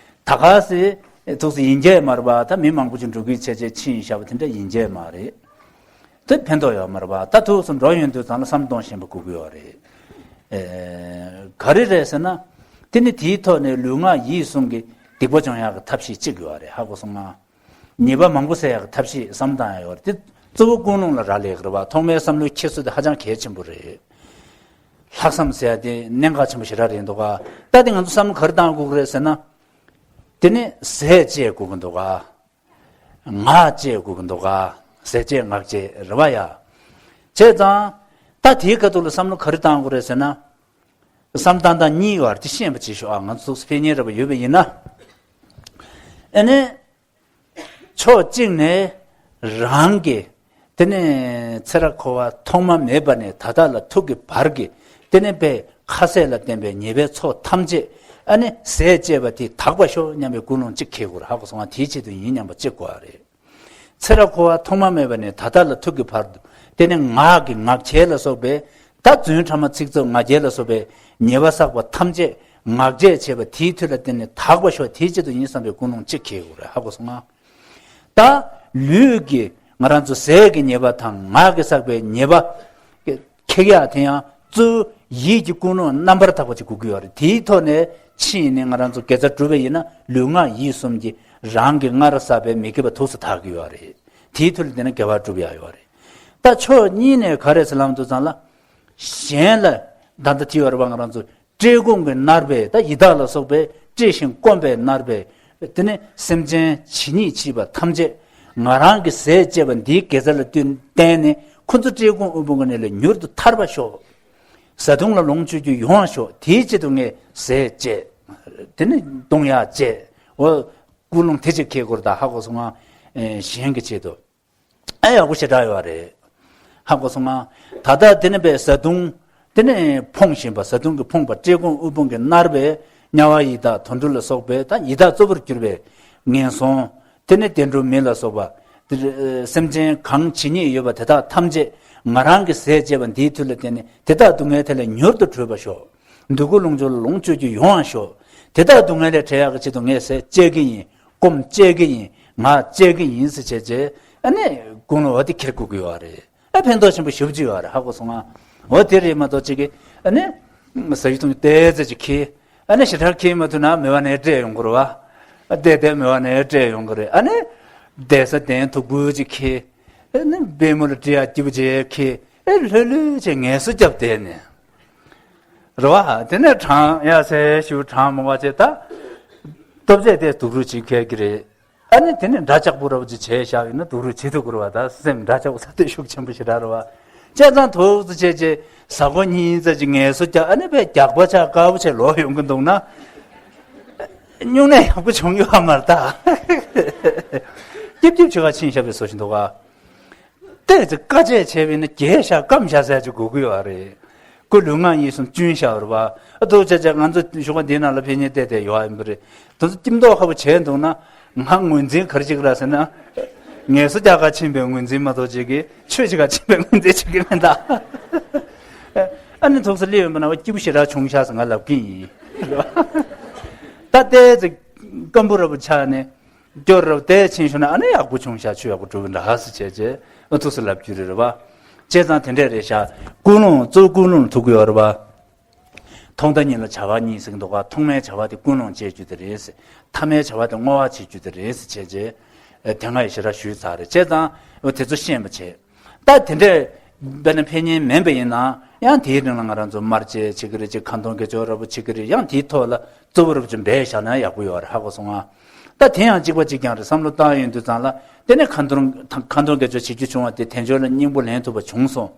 ད་ག་སེ་ཐུགས་སུ་ཡིན་གྱི་མ་རེད་པ། ད་མི་མང་པོ་ཅིག་འགྲོ་གི་བྱས་བྱས་ཕྱིན་བཞག་པ་དེ་འདྲ་ཡིན་གྱི་མ་རེད། དེ་ཕན་ཐོགས་ཡོད་མ་རེད་པ། ད་ཐུགས་སུ་འགྲོ་ཡོང་དུས་ཙམ་ལ་བསམ་གཏོང་ཤེས་པ་དགོས་ཀྱི་ཡོད་རེད། ཨེ། ག་རེ་རེད་ཟེར་ན། དེ་ནི་དེའི་ཐོག་ནས་ལུས་ངག་ཡིད་གསུམ་གྱི་སྡིག་པ་སྦྱོང་ཡག་གི་ཐབས་ཤེས་གཅིག་ཡོད་རེད། ཧ་གོ་སོང་ང་། ཉེས་པ་མང་པོ་སེལ་ཡག་གི་ཐབས་ཤེས་བསམ་བཏང་ཡག་ཡོད་རེད། དེ་གཙོ་བོ་ཀུན་སློང་ལ་རག་ལས་ཀྱི་རེད་པ། ཐོག་མའི་བསམ་བློའི་འཁྱེར་སོ་དེ་ཧ་ཅང་གལ་ཆེན་པོ་རེད། ལྷག་བསམ་ཟེར་ཡ་དེ་གནད་འགག་ཆེན་པོ་ཞེ་དྲག་རེད་འདུག་ག། ད་དེ་ང་ཚོ་བསམ་བློ་ག་རེ་བཏང་དགོས་ཀྱི་རེད་ཟེར་ན། དེ་ནི་ཟས་བཅད་དགོས་ཀྱི་འདུག་ག། ངག་བཅད་དགོས་ཀྱི་འདུག་ག། ཟས་བཅད་ངག་བཅད་རེད་པ་ཡ། བྱས་ཙང་། ད་དེའི་ཁ་ཐུག་ལ་བསམ་བློ་ག་རེ་བཏང་དགོས་རེད་ཟེར་ན། བསམ་སྟངས་དང་གཉིས་ཡོད་རེད། དེ་ཤེས་པ་བྱེད་ཤོག་ཨ། ང་ཚོ་ཕན་ཉེ་ར་བ་ཡོད་པ་ཡིན་ན། ཨ་ནི། ཕྱོགས་གཅིག་ནས་རང་གི། དེ་ནས་ཚེ་རབས་འཁོར་བ་ཐོག་མ་མེད་པ་ནས་ད་ལྟ་ལ་ཐུག་གི་བར་གྱི། དེ་ནས་པའི་ཁ་ཟས་ལ་བརྟེན་པའི་ཉེས་པའི་ཚོགས་ཐམས་ཅད་ཨ་ནི་ཟས་བཅད་པ་དེ་དག་པ་ཤོག་སྙམ་པའི་ཀུན་སློང་གཅིག་འཁྱེར་དགོས་རེད། ཧ་གོ་སོང་ང་། དེའི་ཆེད་དུ་ཡིན་སྙམ་པ་གཅིག་དགོས་པ་རེད། ཚེ་རབས་འཁོར་བ་ཐོག་མ་མེད་པ་ནས་ད་ལྟ་ལ་ཐུག་གི་བར་དུ། དེ་ནས་ངག་གི་ངག་འཁྱལ་ལ་སོགས་པའི། ད་རྫུན་ཕྲ་མ་ཚིག་རྩུབ་ངག་འཁྱལ་ལ་སོགས་པའི་ཉེས་པ་བསགས་པ་ཐམས་ཅད་ངག་བཅད་བྱས་པ་དེའི་མཐུ་ལ་བརྟེན་ནས་དག་པ་ཤོག། དེའི་ཆེད་དུ་ཡིན་བསམ་པའི་ཀུན་སློང་གཅིག་འཁྱེར་དགོས་རེད། ཧ་གོ་སོང་ང་། ད་ལུས་ཀྱི་ང་རང་ཚོ་ཟས་ཀྱི་ཉེས་པ་དང་ངག་གིས་བསགས་པའི་ཉེས་པ་ཁེགས་ཡག་དེ་ཡང་གཙོ་བོ་ཡིད་ཀྱི་ཀུན་སློང་རྣམ་པར་དག་པ་ཅིག་དགོས་ཀྱི་ཡོད་རེད། དེའི་ཐོག་ནས་ཕྱིན་ནས་ང་རང་ཚོ་དགེ་རྩ་སྒྲུབ་པ་ཡིན་ན་ལུས་ངག་ཡིད་གསུམ་གྱི་རང་གི་སྔར་བསགས་པའི་མི་དགེ་བ་ཐུགས་སུ་དག་གི་ཡོད་རེད། དེའི་མཐུ་ལ་བརྟེན་ནས་དགེ་བ་སྒྲུབ་ཡག་ཡོད་རེད། ད་ཕྱོགས་གཉིས་ནས་ག་རེ་ཟེར་ལབ་དུས་ཙམ་ལ། གཞན་ལ་ད་ལྟ་དེ་ཡོད་རེད་པ། ང་རང་ཚོ་བཀྲེས་སྐོམ་གྱིས་མནར་བའི། ད་ཡི་དྭགས་ལ་སོགས་པའི་བཀྲེས་ཤིང་སྐོམ་པས་མནར་བའི། དེ་ནི་སེམས་ཅན་ཇི་སྙེད་མཆིས་པ་ཐམས་ཅད་ང་རང་གི་ཟས་བཅད་པ་འདིའི་དགེ་རྩ་ལ་བརྟེན་ནས་ཁོ་ཚོ་བཀྲེས་སྐོམ་དབུལ་ཕོངས་ཀྱི་གནས་ལས་མྱུར་དུ་ཐར་བར་ཤོག། བཟའ་བཏུང་ལ་ལོངས་སྤྱོད་རྒྱུ་ཡོང་བར་ཤོག། དེའི་ཆེད་དུ་ངས་ཟས་བཅད། དེ་ནི་བཏུང་ཡག་བཅད། འོ། ཀུན་སློང་དེ་ཅིག་འཁྱེར་དགོས་རེད། ད་ཧ་གོ་སོང་ང་། ཨེ། གཞན་གྱི་ཆེད་དུ། ཨ། ཡག་པོ་ཞེ་དྲག་ཡོད་རེད། ཧ་གོ་སོང་ང་། ད་ལྟ་དེ་ནས་པའི་བཟའ་བཏུང་། དེ་ནས་ཕོངས་བཞིན་པ། བཟའ་བཏུང་གིས་ཕོངས་པ། བཀྲེས་སྐོམ་དབུལ་ཕོངས་ཀྱིས་མནར་བའི་དམྱལ་བ་ཡི་དྭགས་དུད་འགྲོ་ལ་སོགས་པའི། ད་ཡི་དྭགས་གཙོ་བོར་གྱུར་པའི་ངན་སོང་། དེ་ནས་བདེ་འགྲོ་མི་ལ་སོགས་པ། དེ་སེམས་ཅན་གང་ཇི་སྙེད་ཡོད་པ་དེ་དག་ཐམས་ཅད་ང་རང་གི་ཟས་བཅད་པ་འདིའི་མཐུ་ལ་བརྟེན་ནས་དེ་དག་སྡུག་བསྔལ་དེ་ལས་མྱུར་དུ་གྲོལ་བར་ཤོག། འདོད་དགུ་ལོངས་སྤྱོད་ལ་ལོངས་སྤྱོད་རྒྱུ་ཡོང་བར་ཤོག། དེ་དག་སྡུག་བསྔལ་ལས་བྲལ་ཡག་གི་ཆེད་དུ་ངས་ཟས་བཅད་ཀྱི་ཡིན། སྐོམ་བཅད་ཀྱི་ཡིན། ངག་བཅད་ཀྱི་ཡིན་ཟེར་བྱས་བྱས། ཨ་ནི་ཀུན་སློང་འོ་དེ་འཁྱེར་དགོས་ཀྱི་ཡོད་རེད། ཨ། ཕན་ཐོགས་ཆེན་པོ་ཞེ་པོ་ཅིག་ཡོད་རེད། ཧ་གོ་སོང་ང་། འོ་དེ་རེད་མ་གཏོགས་ཅིག་གིས་ཨ་ནི་ཟ་རྒྱུ་འཐུང་རྒྱུ་ཏོག་ཙམ་ཅིག་འཁྱེར། ཨ་ནི་ཞེ་དྲག་འཁྱེར་མ་ཐུབ་ན་མེད་པ་ནས་སྤྲད་ཡོང་གི་རེད་པ། ཨ། བསྡད་བསྡད་མེད་པ་ནས་སྤྲད་ཡོང་གི་རེད། ཨ་ནི་བསྡད་ས་གདན་མཐུག་པོ་ཅིག་འཁྱེར། ཨ་ནི་པུས་མོ་ལ་སྤྲད་ཡག་སྐྱིད་པོ་ཅིག་འཁྱེར། ཨ། ལྷོད་ལྷོད་བྱས་ངལ་གསོ་རྒྱབ་བསྡད་ནས། རེད་པ། དེ་ནས་གྲང་ཡག་ཟེར་ཞུ། གྲང་མོ་བ་བྱས། ད་ལྟོ་ཆས་དེ་སྡུག་རུས་བྱེད་མཁན་གྱི་རེད། ཨ་ནི་དེ་ནས་འདྲ་ཆགས་པོ་འདྲ་པོ་ཅིག་བྱས་བཞག་ཡོད་ན་སྡུག་རུས་བྱེད་ཐུབ་ཀྱི་རེད་པ། ད་སེམས་འདྲ་ཆགས་པོ་ས་དེ་ཤུགས་ཆེན་པོ་ཞེ་དྲག་རེད་པ། བྱས་ཙང་ཐུགས་སུ་ཆེ་ཆེ་ཟ་ཁོ་གཉིས་ཙམ་ཅིག་ངལ་གསོ་རྒྱག། ཨ་ནི་པའི་རྒྱགས་པ་ཆགས་དཀར་པོ་བྱས་ལོག་ཡོང་གི་འདུག་ན། སྨྱུང་གནས་ཡག་པོ་བྱུང་ཡོད་པ་མ་རེད་ད། སྐྱིབ་སྐྱིབ་བྱེད་ག་ཕྱིན་བཞག་པའི་བཟོ་ཞིག་འདུག་ག། ཏོག་ཙམ་དཀའ་སྤྱད་བྱས་པ་ཡིན་ན་རྒྱས་བཞག་སྐམ་བཞག་ཟེར་ཅིག་དགོས་ཀྱི་ཡོད་རེད། ཁོ་ལུས་ངག་ཡིད་གསུམ་གཅུན་བཞག་རེད་པ། ཨ། ཐུགས་རྗེ་ཆེ། ང་ཚོ་གཞུང་འདིའི་ནང་ལ་ཕན་ཉེ་བལྟས་བལྟས་ཡོད་ཡིན་པ་རེད། དེ་ཚོ་སྐྱིད་མདོག་ཁ་པོ་བྱས་འདུག་ན། ང་ངོས་འཛིན་ག་རེ་བྱེད་ཀྱི་རེད་ཟེར་ན། ངལ་གསོ་རྒྱག་ག་ཕྱིན་པའི་ངོས་འཛིན་མ་གཏོགས་བྱེད་ཀྱི། ཆོས་བྱེད་ག་ཕྱིན་པའི་ངོས་འཛིན་བྱེད་ཀྱི་མེད་ད། ཨ་ནི་ཐུགས་སུ་སླེབས་ཡོང་པ་ན་སྐྱིད་པོ་ཞེ་དྲག་བྱུང་ཤག་ཟེར་ང་ལབ་ཀྱི་ཡིན། ད་ལྟའི་ཚེ་སྐམ་པོ་འདྲ་པོ་ཆགས་ནས། སྐྱོ་རབ་དེ་ཕྱིན་ཤོག་ན། ཨ་ནི་ཡག་པོ་བྱུང་ཤག་ཆོས་ཡག་པོ་སྒྲུབ་པ་འདྲ་ཟེར་བྱས་བྱས། ཨ། ཐུགས་སུ་ལབ་རྒྱུ་རེད་རེད་པ། བྱས་ཙང་དེ་འདྲས་རེད་ཤག། ཀུན་སློང་གཙོ་བོ་ཀུན་སློང་ལ་ཐུག་གི་ཡོད་རེད་པ། ཐོག་མཐའ་གཉིས་ལ་བྱ་བ་གཉིས་ཟེར་གྱི་འདུག་ག། ཐོག་མའི་བྱ་བ་དེ་ཀུན་སློང་བྱེད་རྒྱུ་དེ་རེད་ཟེར། ཐ་མའི་བྱ་བ་དེ་བསྔོ་བ་བྱེད་རྒྱུ་དེ་རེད་ཟེར་བྱས་བྱས། ཨ། དེ་སྔ་ཡི་ཞེ་དྲག་ཞུས་ཚར་རེད། བྱས་ཙང་འོ་དེ་ཚོ་ཤེས་པ་བྱས། ད་དེ་འདྲས་དཔེར་ན་ཕན་ཉེ་མིན་པ་ཡིན་ན་ཡང་དེའི་རིང་ལ་ང་རང་ཚོ་དམར་དཔྱད་བྱེད་ཀྱི་རེད། ཅིག་ཁ་འདོན་དགེ་སྦྱོར་འདྲ་པོ་བྱེད་ཀྱི་རེད། ཡང་དེའི་ཐོག་ལ་གཙོ་བོ་འདྲ་པོ་ཅིག་འབད་བཞག་ན་ཡག་པོ་ཡོད་རེད། ཧ་གོ་སོང་ང་། ད་དེ་ཡང་གཅིག་པ་གཅིག་རྐྱང་རེད་བསམ་བློ་བཏང་ཡོང་དུས་ཙང་ལ། དེ་ནས་ཁ་འདོན་ཁ་འདོན་དགེ་སྦྱོར་བྱེད་རྒྱུ་བྱུང་བ་དེ་དལ་འབྱོར་ལ་སྙིང་པོ་ལེན་ཐུབ་པ་བྱུང་སོང་།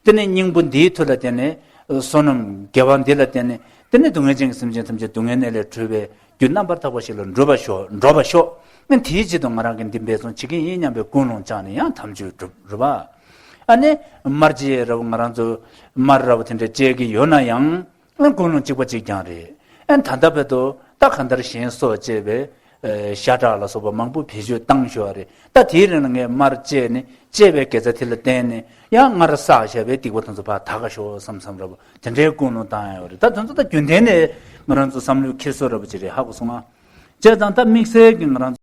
དེ་ནས་སྙིང་པོ་འདིའི་མཐུ་ལ་བརྟེན་ནས་བསོད་ནམས་དགེ་བ་འདི་ལ་བརྟེན་ནས། དེ་ནས་སྡུག་བསྔལ་ཅན་གྱི་སེམས་ཅན་ཐམས་ཅད་སྡུག་བསྔལ་གནས་ལས་གྲོལ་བའི་རྒྱུ་རྣམ་པར་དག་པ་ཞིག་ལ་འགྲུབ་པ་ཤོག་འགྲོ་བ་ཤོག་ཨ་ནི་དེའི་ཆེད་དུ་ང་རང་གིས་འདི་འབད་བརྩོན་བྱེད་ཀྱི་ཡིན་སྙམ་པའི་ཀུན་སློང་བཅངས་ནས་ཡང་དམ་ཆོས་སྒྲུབ་རེད་པ། ཨ་ནི་མར་ཅིག་ར་བོ་ང་རང་ཚོ་མར་ར་བོ་དེ་འདྲ་བཅད་ཀྱི་ཡོད་ན་ཡང་། ཨ་ཀུན་སློང་གཅིག་པ་གཅིག་རྐྱང་རེད། ཨ་ད་ལྟ་བར་དུ་ད་གང་ལྟར་གཞན་སྲོག་བཅད་པའི་ཨ་ཤ་ཁྲག་ལ་སོགས་པ་མང་པོ་བེད་སྤྱོད་བཏང་ཤོག་རེད། ད་དེའི་རིང་ལ་ངས་མར་བཅད་ནས་བཅད་པའི་དགེ་རྩ་དེ་ལ་བརྟེན་ནས་ཡང་སྔར་བསགས་བཞག་པའི་སྡིག་པ་དེ་ཚོ་ཕར་དག་ག་ཤོག་བསམ་བསམ་ར་བོ་དེ་འདྲའི་ཀུན་སློང་བཏང་ཡོད་རེད། ད་དེ་ཚོ་ད་རྒྱུན་ལྡན་ནས་ང་རང་ཚོ་བསམ་བློའི་འཁྱེར་སོ་ར་བོ་ཅིག་རེད། ཧ་གོ་སོང་ང་། བྱས་ཙང་ད་དམིགས་བསལ་གྱི་ང་རང་ཚོ།